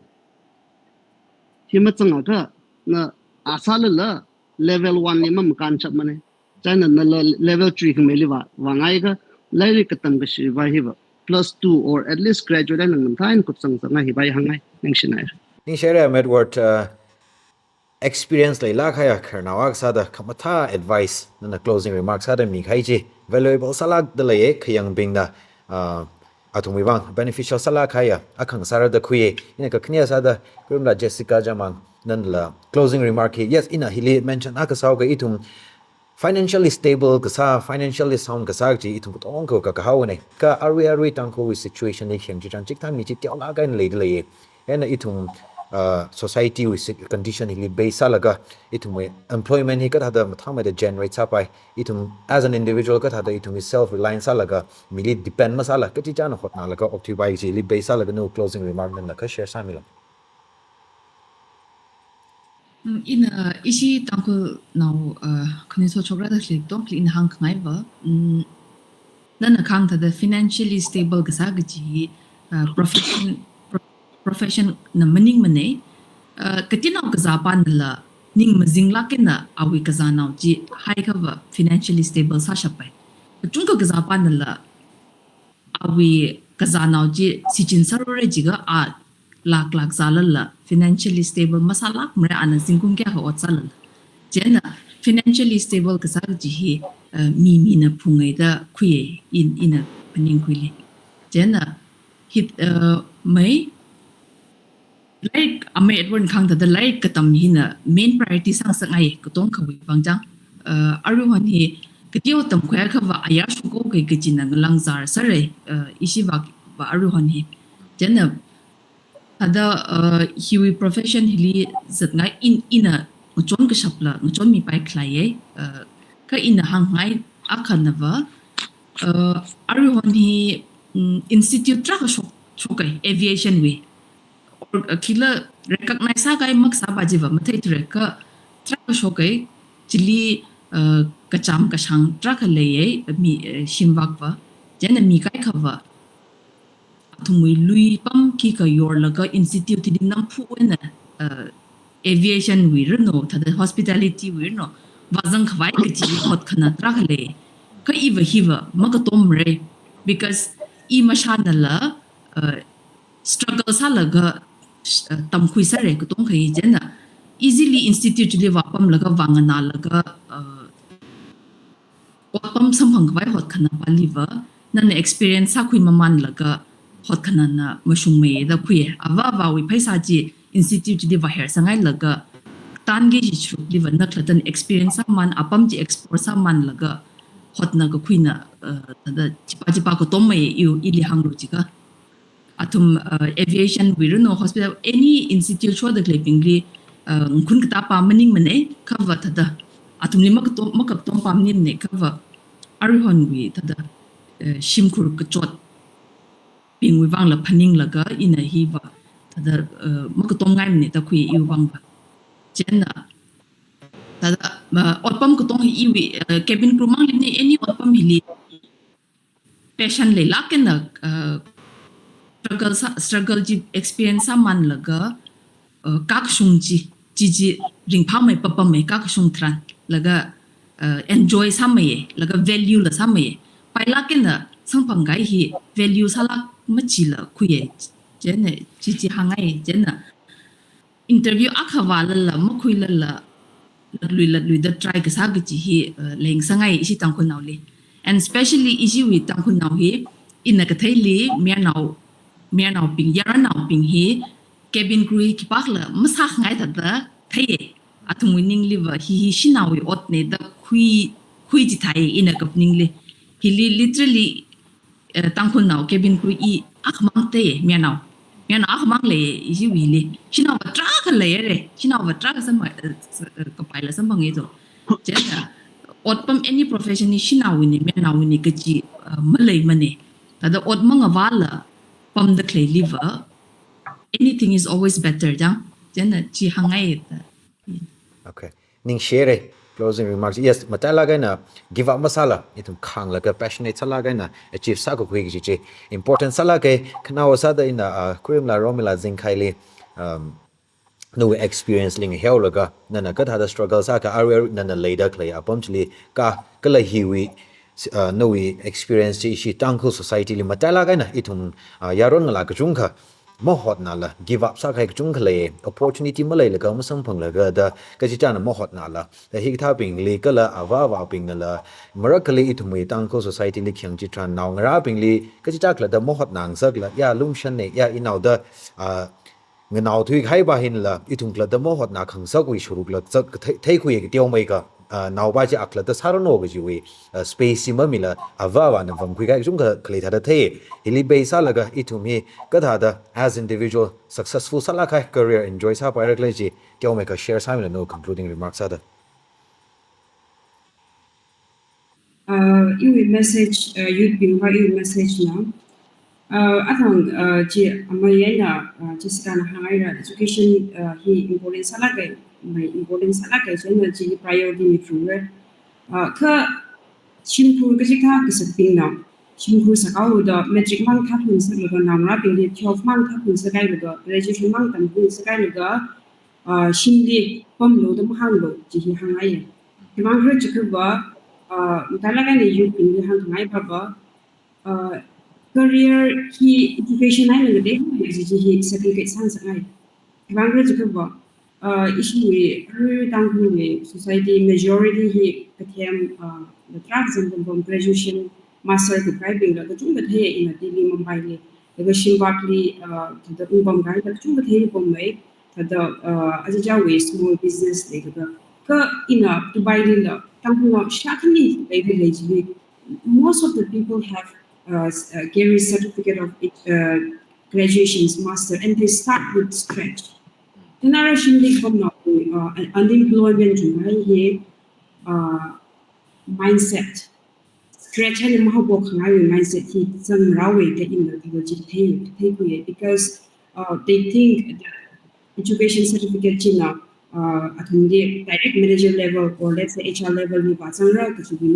hi machangakha na asālala level one li mamakānshapmana. China nala level three khameili vā, vāngaikha lairik katam kashiva hiva plus two or at least graduate eina nganthai eina kupsang sāngai hiva hāngngai, ningshinai. Ningshire Edward, uh, experience leilāk kahaiya khararnao akha sāda khamathā advice nana closing remarks sāda mikahai chi valuable sālākda leiya, khayangbingna, uh, athumwui vang beneficial sālāk kahaiya akha ngasāra da khuiya. Ina kakhaneya sāda Kharinla Jessica Jamang, nanala closing remark hi, yes, ina hili mention akha sāhaoga ithum financially stable kasā, financially sound kasā kaji ithum katonga ka, kakahao ne. Kha arui arui Tangkhulwui situation li khayang chichang chikathā mi chi teolāk eina leida leiya. China ithum, uh, society wui si-, condition hili base sālaga, ithumwui employment hi kathāda mathāmeida generate sāpai, ithum as an individual kathāda ithumwui self reliant sālaga, mili depend masāla kachichāna hotnalaga okthuipai kajili base sālaga nawui closing remark nana kha share sāmilu. Mm, ina ishi Tangkhulnao, uh, khanuithot shokra da khalei katongli ina hāngkhangaiva, mm, nana kahāng thāda financially stable kasā kaji, uh, profession, pro-, profession na maningmana, uh, katinao kazāpanala ning mazinglāk eina awui kazānao chi haiakhava financially stable sāshappai. Kachungkha kazāpanala awui kazānao chi shichin sārora jiakha a lāklāk zālala, financially stable masālākmara ana zingkum kayākha ot sālala. China financially stable kasā kaji hi, uh, mi mina phungngaida khuiya, in, ina phaningkhuili. China hi, uh, mei, lairik, amei Edward kahāng thāda lairik katam hina main priority sāngasakngai katongkhawui vang chang. Uh, aruihon hi kateo tamkhuiakhava ayar shokhaoki kajina ngalāngzār sāra, uh, ishi vāva aruihon hi. China thāda, uh, hiwui profession hili zatngai in, ina ngachon kashapla ngachonmipai khaleiya, uh, kha ina hāngngai akhanava, uh, aruihon hi, mm, institute tarākha shok, shoka, aviation wui. Or, uh, khila recognize sākahai makasāpa chiva matheithura kha tarākha shoka, chili, uh, kachām kashāng tarākha leiya, mi, uh, shimvakva. China mi kaikhava athumwui luipam khikha yorlaga institute hili namphu eina, uh, aviation wui rano, thāda hospitality wui rano, vāzangkhavai kaji hotkhana tarākha lei. Kha iva hiva makatomra, because i mashānala, uh, struggle sālaga, uh, tamkhui sāra katongkha hi. China easily institute chili vāpamlaga vānganālaga, uh, otpam samphangkhavai hotkhanapaliva, nana experience sākhui mamānlaga hotkhanana mashungmei da khuiya. Avā avāwui pheisā chi institute chili vāher sāngailaga, tangi jishurupliva na khalattana experience sāmān, apam chi explore sāmānlaga hotna kakhuina, uh, thāda chipa chipa katomei iu ili hānglu jiakha. Athum, uh, aviation wui rano, hospital, any institute shoda khaleibingli, uh, ngakhun katāpa maningmana, khava thāda athumli makatom, makaptompa maningmana, khava aruihonwui thāda, uh, shimkhur kachotbingwui vangla phaninglaga ina hiva thāda, uh, makatomngaimana da khui iwui vangva. China thāda, uh, otpam katong hi iwui, uh, cabin crew mangli ni any otpam hili passion leilāk eina, uh, struggle sā, struggle chi experience sāmānlaga, uh, kakashung chi, chi chi ringphāmei papamei kakashung tharan, laga, uh, enjoy sāmeiya, laga value la sāmeiya. Pailāk eina samphangkahai hi value sālāk machila khuiya. China chi chi hāngngai, china interview akha vālala, makhuilala, latlui latluida try kasā kaji hi, uh, leingasakngai ishi Tangkhulnaoli. And especially ishiwui Tangkhulnao hi, ina katheili mayarnao mayarnaobing, yaronnaobing hi cabin crew hi khipākhala masākhangai thāda theiya. Athumwui ningliva hi hi shanaowui otna da khui, khuichithei ina kaphaningli. Hili literally, eh, Tangkhulnao cabin crew hi akhamang theiya, mayarnao. Mayarnao akhamang leiya, ishi wili. Shanaova tarākha leiya re, shanaova tarākha samphang, eh, s-, eh, kapaila samphanga to. Chieina, otpam any profession hi shanaowuina, mayarnaowuina kaji, eh, maleimana. Thāda ot mangavāla pamda khaleiliva, anything is always better, chang. Chieina chi hāngngai ta. Okay. Ningshi haira, closing remarks. Yes, matailāk eina give up masāla, ithum khānglaga passionate sālāk eina achieve sākakhui kaji chi important sālāka. Khanaowa sāda ina, ah, Khuirimla Rongmila Zingkhaili, um, nawui experience li ngaheolaga, nana kathāda struggle sākha, arui arui nana leida khalei apam chili ka, kala hiwui, uh, nawui experience chi ishi Tangkhul society li matailāk eina ithum, uh, yaron ngalā kachungkha mahotnala, give up sākahai kachungkha lei, opportunity maleilaga, masamphanglaga da kachichāna mahotnala. Da hikathābingli kala avā avābingnala, marakhali ithumwui Tangkhul society li khayang chitharan naongarābingli kachichā khalatta mahotnā ngasakla, ya lumshanna, ya inao da, ah, nganaothui kahai va hinla, ithum khalatta mahotnā khangasakwui sharukla zat kathei, theikhuiya kateomeikha, ah, naova chi akhalatta sāranu kajiwui, ah, space chi mamila, avā avāna vāmkhui kahai kachungkha khalei thāda thei. Hili base sālaga ithum hi kathāda as individual successful sālāk kahai, career enjoy sāpaira khala chi, teomeikha share sāmilanu concluding remarks sāda. Uh, iwui message, uh, youth bingva iwui message na. Uh, athang, uh, chi amei eina, uh, Jessica na hānghaira, education, uh, hi important sālāka, mai important sālāka, chieina chi priority ni through. Uh, kha shimkhur kachikathā kasakbingna, shimkhur sākhaoda matric mang thāthunsālaga, naongarābingli twelve mang thāthunsākahailaga, graduation mang tamthunsākahailaga, ah, shimli pamlu da mahānglu, chi hi hāngngai. Khiwuivang khala jiakhava, ah, matailāk eina youth bingli hāngkhangai va va, ah, career hi education eina ngatei, chi, chi hi segregate sāngasakngai. Khiwuivang khala jiakhava, ah, ishiwui, arui Tangkhulwui society majority hi kathem, ah, latrā kazang pam pam graduation, master kupkahaibingla kachungkha thei ina Delhi, Mumbai li. Laga shimvakli, ah, thāda ungpamkahai kachungkha thei pammi, thāda, ah, achichāwui small business leilaga. Kha ina Dubai lila, Tangkhulnao shākhani leida lei chili. Most of the people have, uh, s-, uh, carry certificate of, uh, graduations, master, and they start with scratch. Then ara shimli kapamnao, uh, un-, unemployment chungkahai hi, uh, mindset. Scratch eina mahaophok khangaiwui mindset hi zangmarāwui da ina thāda chi thei, theikhuiya, because, uh, they think that education certificate china, uh, athumli direct manager level or let's say H R level li vāzangra kajiwui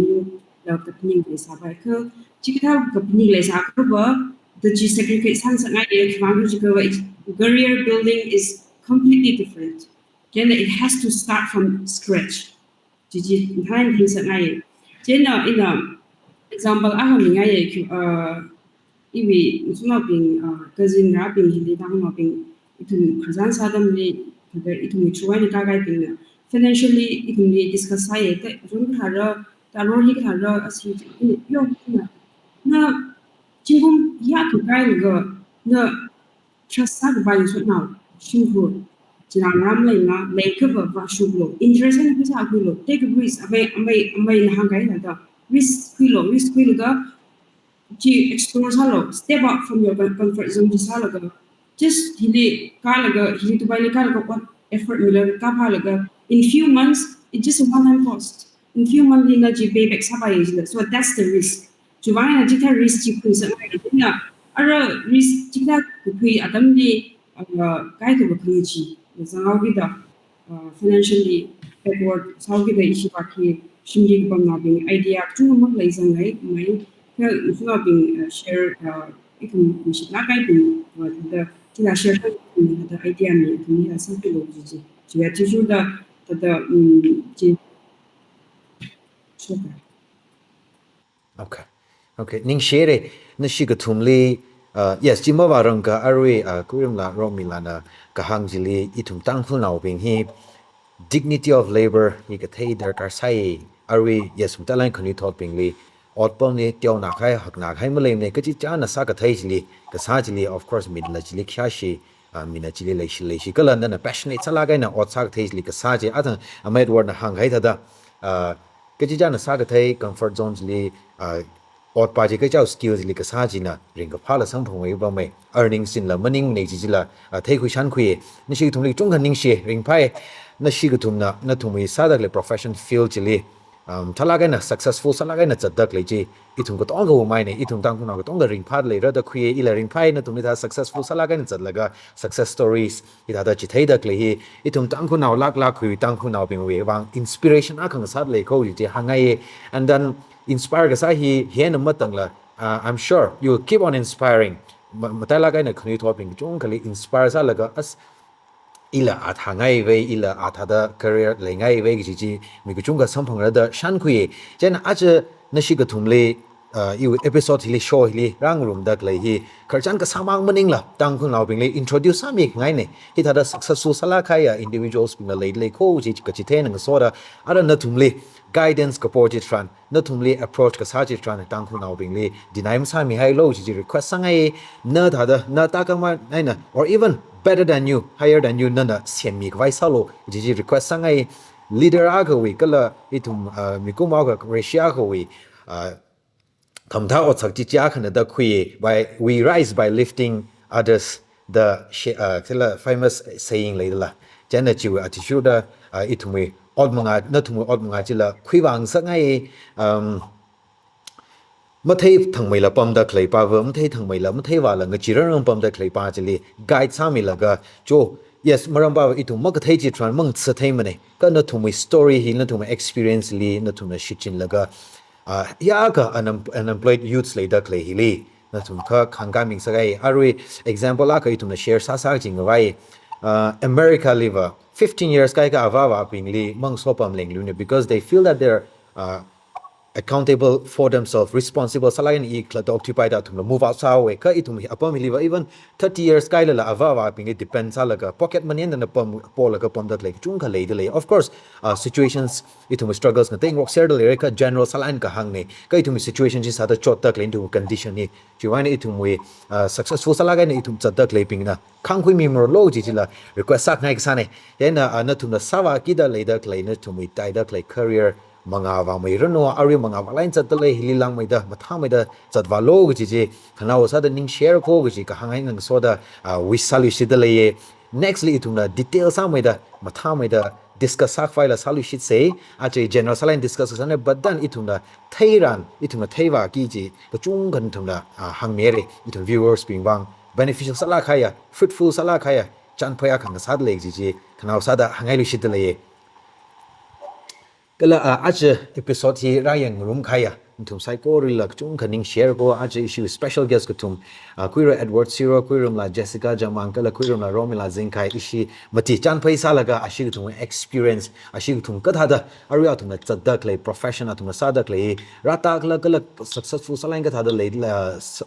maningla kaphaning leisāpai. Kha chikathā kaphaning leisākhava, da chi segregate sāngasakngaiya, khiwuivang khala jiakhava, career building is completely different. Then it has to start from scratch. Chi chi thānthing sāngai. Chieina ina example akha mingaiya, uh, iwui ngasotnaobing, uh, cousin rābing hili Tangkhulnaobing, ithum khararchan sā atamli, thāda ithumwui through eina kākahaibingna financially ithumli discuss sāya, ta, ron kathāra, ta ron hi kathāra, ashi, ina, yo, ina, na, zingkum ya kha kailaga, na, trust sākapai ngasotnao, shimkhur, china ram leina, leikhava vāshoklu, interest eina pheisā khuilu, take a risk, amei, amei, ameina hāngkahai thāda, risk khuilu, risk khuilaga, chi explore sālu, step out from your com-, comfort zone chi sālaga, just hili kālaga, hili Dubai li kālaga, what effort milaga, kāphālaga, in few months, it's just a one-time cost. In few months li na chi payback sāpai jila. So that's the risk. Chiwuivang eina chikathā risk chi khuisāngai, chieina ara risk chikathā khui atamli, uh, kaikhava khangachee, zanghaokida, uh, financially backward sāhaokida ishi vāki shimli kapamnaobing idea kachungkha maleizangngai, mai, kha ngasotnaobing, uh, share, uh, ithum mishitlākkahaibing, uh, thāda, chila share sākahai thāda idea mi, ithum hi sākhuilu chi chi. Chiwui athishurda, thāda, um, chi, shoka. Okay. Okay. Ningshi haira, nashi kathumli, uh, yes, chi mavārangakha arui, uh, Khuirimla Rongmilana kahāng chili ithum Tangkhulnaobing hi dignity of labor hi kathei darkar sai, arui, yes, matailāk eina khanuithotbingli, otpamli teonā kahai, haknā kahai maleimana, kachichāna sākathei chili, kasā chili, of course, mina chili khayāshi, ah, mina chili leishi, leishi, kala nana passionate sālāk eina ot sākathei chili kasā chi, athang amei Edward na hāngkahai thāda, ah, kachichāna sākathei comfort zone chili, ah, otpa chi kachichā skill chili kasā china ringkaphāla samphangmeipamei, earnings chila maningmana chi chila, ah, theikhui shānkhuiya. Nashi kathumli kachungkha ningshi, ringphāi, nashi kathumna, nathumwui sāda khalei profession field chili, um, mathālāk eina successful sālāk eina zatda khalei chi, ithum katongawui maina, ithum Tangkhulnao katonga ringphāda leira da khuiya, ila ringphāi nathumli thāda successful sālāk eina zatlaga success stories, hithāda chitheida khalei hi, ithum Tangkhulnao laklak khui Tangkhulnaobingwui vang inspiration akha ngasāda lei kho chi chi hāngngaiya, and then inspire kasā hi, hina matangla, uh, I'm sure you will keep on inspiring. Ma-, matailāk eina khanuithotbing kachungkhali inspire sālaga, as, ila athāngaivei, ila athāda career leingaivei kaji chi mi kachungkha samphangra da shānkhuiya. Chieina aja nashi kathumli, uh, iwui episode hili, show hili rāngarumda khalei hi, khararchan kasāmang maningla, Tangkhulnaobingli introduce sāmingaina. Hithāda successful sālāk kahaiya individuals bingla leida lei kho chi kachitheina ngasoda, ara nathumli guidance kapo chitharan, nathumli approach kasā chitharan, Tangkhulnaobingli deny masāmihailu chi chi request sāngai. Na thāda, na thākhamang eina, or even better than you, higher than you, nana semmi khavai sālu chi chi request sāngai. Leader akhawui, kala ithum, uh, mikumo akha, Russia akhawui, uh, khamathā otsak chi chi akhana da khui, by, "We rise by lifting others," the she-, uh, kala famous saying leidala. Chieina chiwui athishurda, uh, ithumwui ot mangā, nathumwui ot mangā chila khuivāngasakngai, um, matheithangmeila pamda khaleipa va, matheithangmeila, matheivāla ngachee rangrang pamda khaleipa chili guide sāmilaga, cho, yes, marampa va ithum makathei chitharan mangathātheimana. Kha nathumwui story hi, nathumwui experience li, nathumna shichinlaga, ah, ya kha unem-, unemployed youths leida khalei hili, nathum kha khangkāmingasakai. Arui example akha ithumna share sāsā chingvai, ah, America li va fifteen years kaikha avā avābingli mangasopamlengluina, because they feel that they're, ah, accountable for themselves, responsible sālāk eina i khalatta okthuipaida athumla move out sāhaowa. Kha ithum hi apam hili va even thirty years kailala avā avābingli depend sālaga pocket money eina pam, polaga pamda khalei kachungkha leida lei. Of course, uh, situations, ithum struggles ngateingarok serda leira, kha general sālāk eina kahāngna. Kha ithum situation chi sāda chotda khalei ithum condition hi, chiwui eina ithumwui, uh, successful sālāk eina ithum zatda khaleibingna khangkhuimimaralu chi chila request sāngai kasāna. Chieina, uh, nathumna sāvākida leida khalei, nathumwui taida khalei career mangā vāmeiranu, arui mangā vālāk eina zatda lei, hili langmeida, mathāmeida zatvālu kaji chi, khanaowa sāda ningshare kho kaji kahāng eina ngasoda, ah, wish sāluishitda leiya. Next li ithumna detail sāmeida, mathāmeida discuss sākhavaila sāluishitsa, aja general sālāk eina discuss sāna, but then ithumna theiran, ithumna theivāki chi, kachungkha nathumna, ah, hāngmira, ithum viewers bing vang beneficial sālāk kahaiya, fruitful sālāk kahaiya chānphai akha ngasāda lei kaji chi, khanaowa sāda hāngngailuishitda leiya. Kala, ah, aja episode hi rāyangngarum kahaiya nathum saikorali kachungkha ningshare kho, aja ishi special guest kathum, ah, Khuira Edward Siro, Khuirumla Jessica Jamang, kala Khuirumla Romila Zingkhai, ishi mati chānphai sālaga, ashi kathum experience, ashi kathum kathāda, arui athumna zatda khalei profession, athumna sāda khalei, rātākhala kala successful sālāk eina kathāda leila, s-,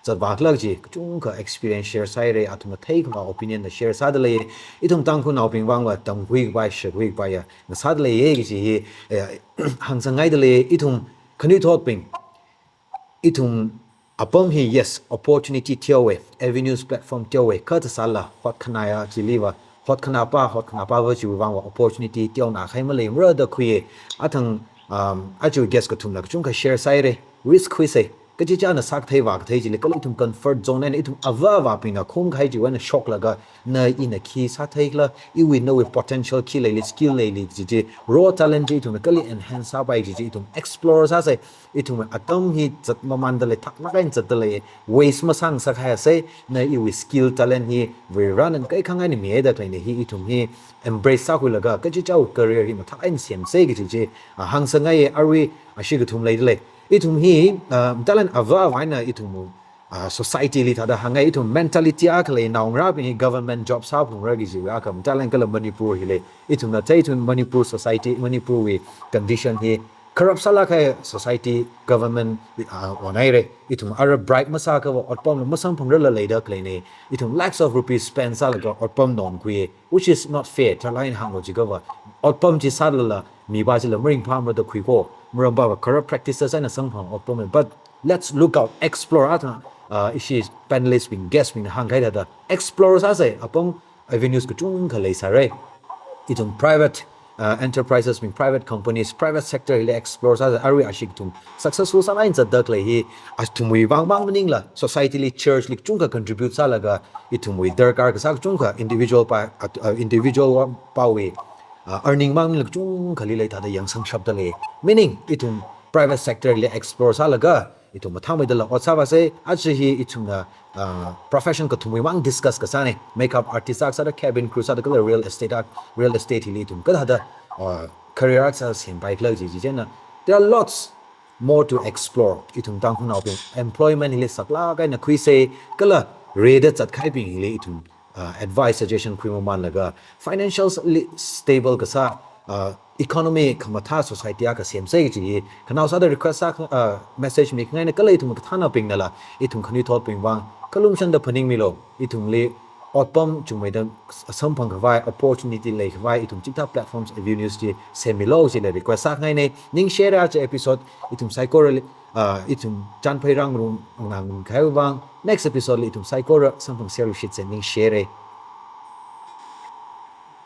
zatvākhala chi, kachungkha experience share sāhaira, athumna theikhavā opinion na share sāda lei. Ithum Tangkhulnaobing vangva tamkhui kapai, shākhui kapaiya ngasāda leiya kaji hi, eh, hāngsangngaida lei. Ithum khanuithotbing, ithum apam hi, yes, opportunity theowa, avenues, platform theowa, kha thāsāla hotkhanāya chili va, hotkhanāpa, hotkhanāpa va chiwui vang va opportunity teonā kahai maleimara da khuiya. Athang, um, aja guest kathumna kachungkha share sāhaira, risk khuisa, kachichāna sākathei vākathei chili, kala ithum comfort zone eina ithum avā avābingna khumkahai chiwui eina shoklaga, na ina khi sātheikhala, iwui nawui potential khi leili, skill leili chi chi, raw talent chi ithumna kali enhance sāpai chi chi, ithum explore sāsa, ithum atam hi zat mamānda lei, thaklāk eina zatda lei, waste masāngasak haisa, na iwui skill talent hi Varivarana kaikhāng eina mihaida khaleina hi ithum hi embrace sākhuilaga, kachichāwui career hi mathālāk eina semsa kaji chi, ah, hāngsangngai. Arui ashi kathum leida lei. Ithum hi, ah, mathālāk eina avā avā eina ithum, ah, society li thāda hāngngai, ithum mentality akha lei, naongarābing hi government job sāphalungra kajiwui akha, mathālāk eina kala Manipur hi lei. Ithumna thei, ithum Manipur society, Manipurwui condition hi corrupt sālāk kahai society, government, ah, onhaira. Ithum ara bribe masāakhava otpamla masamphangrarla leida khaleina. Ithum lakhs of rupees spend sālaga otpam nonkhuiya, which is not fair. Tharlāk eina hānglu jiakhava, otpam chi sālala mipa chila maringphāmara da khui kho. maram pava corrupt practices eina samphang otpam. But let's look out, explore a, uh, ishi panelist bing, guest bing hāngkahai thāda explore sāsa, apam avenues kachungkha leisāra. Ithum private, uh, enterprises bing, private companies, private sector hili explore sāsa, arui ashi ithum successful sālāk eina zatda khalei hi athumwui vang mang maningla society li, church li kachungkha contribute sālaga ithumwui darkar kasā kachungkha individual pa, uh, individual wa pawui, uh, earning mang maningla kachungkhali leithāda yangsangshapda lei. Meaning ithum private sector li explore sālaga ithum mathāmeidala ot sāvāsa. Aja hi ithumna, uh, profession kathumwui vang discuss kasāna. Makeup artist sāda, cabin crew sāda, kala real estate a, real estate hili ithum kathāda, uh, career akha sāsempai khala chi chi chieina. There are lots more to explore. Ithum Tangkhulnaobing employment hili saklāk eina khuisa, kala reida zatkahaibing hili ithum, uh, advice, suggestion khuimamanlaga financially stable kasā, uh, economy khamathā society akha semsa kaji hi khanao sāda request sā, uh, message mikhangaina. Kala ithum kathānnaobingnala ithum khanuithotbing vang khalumshanda phaningmilu. Ithumli otpam chungmeida samphang khavai, opportunity leikhavai ithum chikathā platforms, avenues chi semmilu chila request sākhangaina. Ningshira aja episode ithum saikorali, uh, ithum chānphai rāngarumngai kahaiwui vang. Next episode li ithum saikora samphangserluishitsa, ningshira.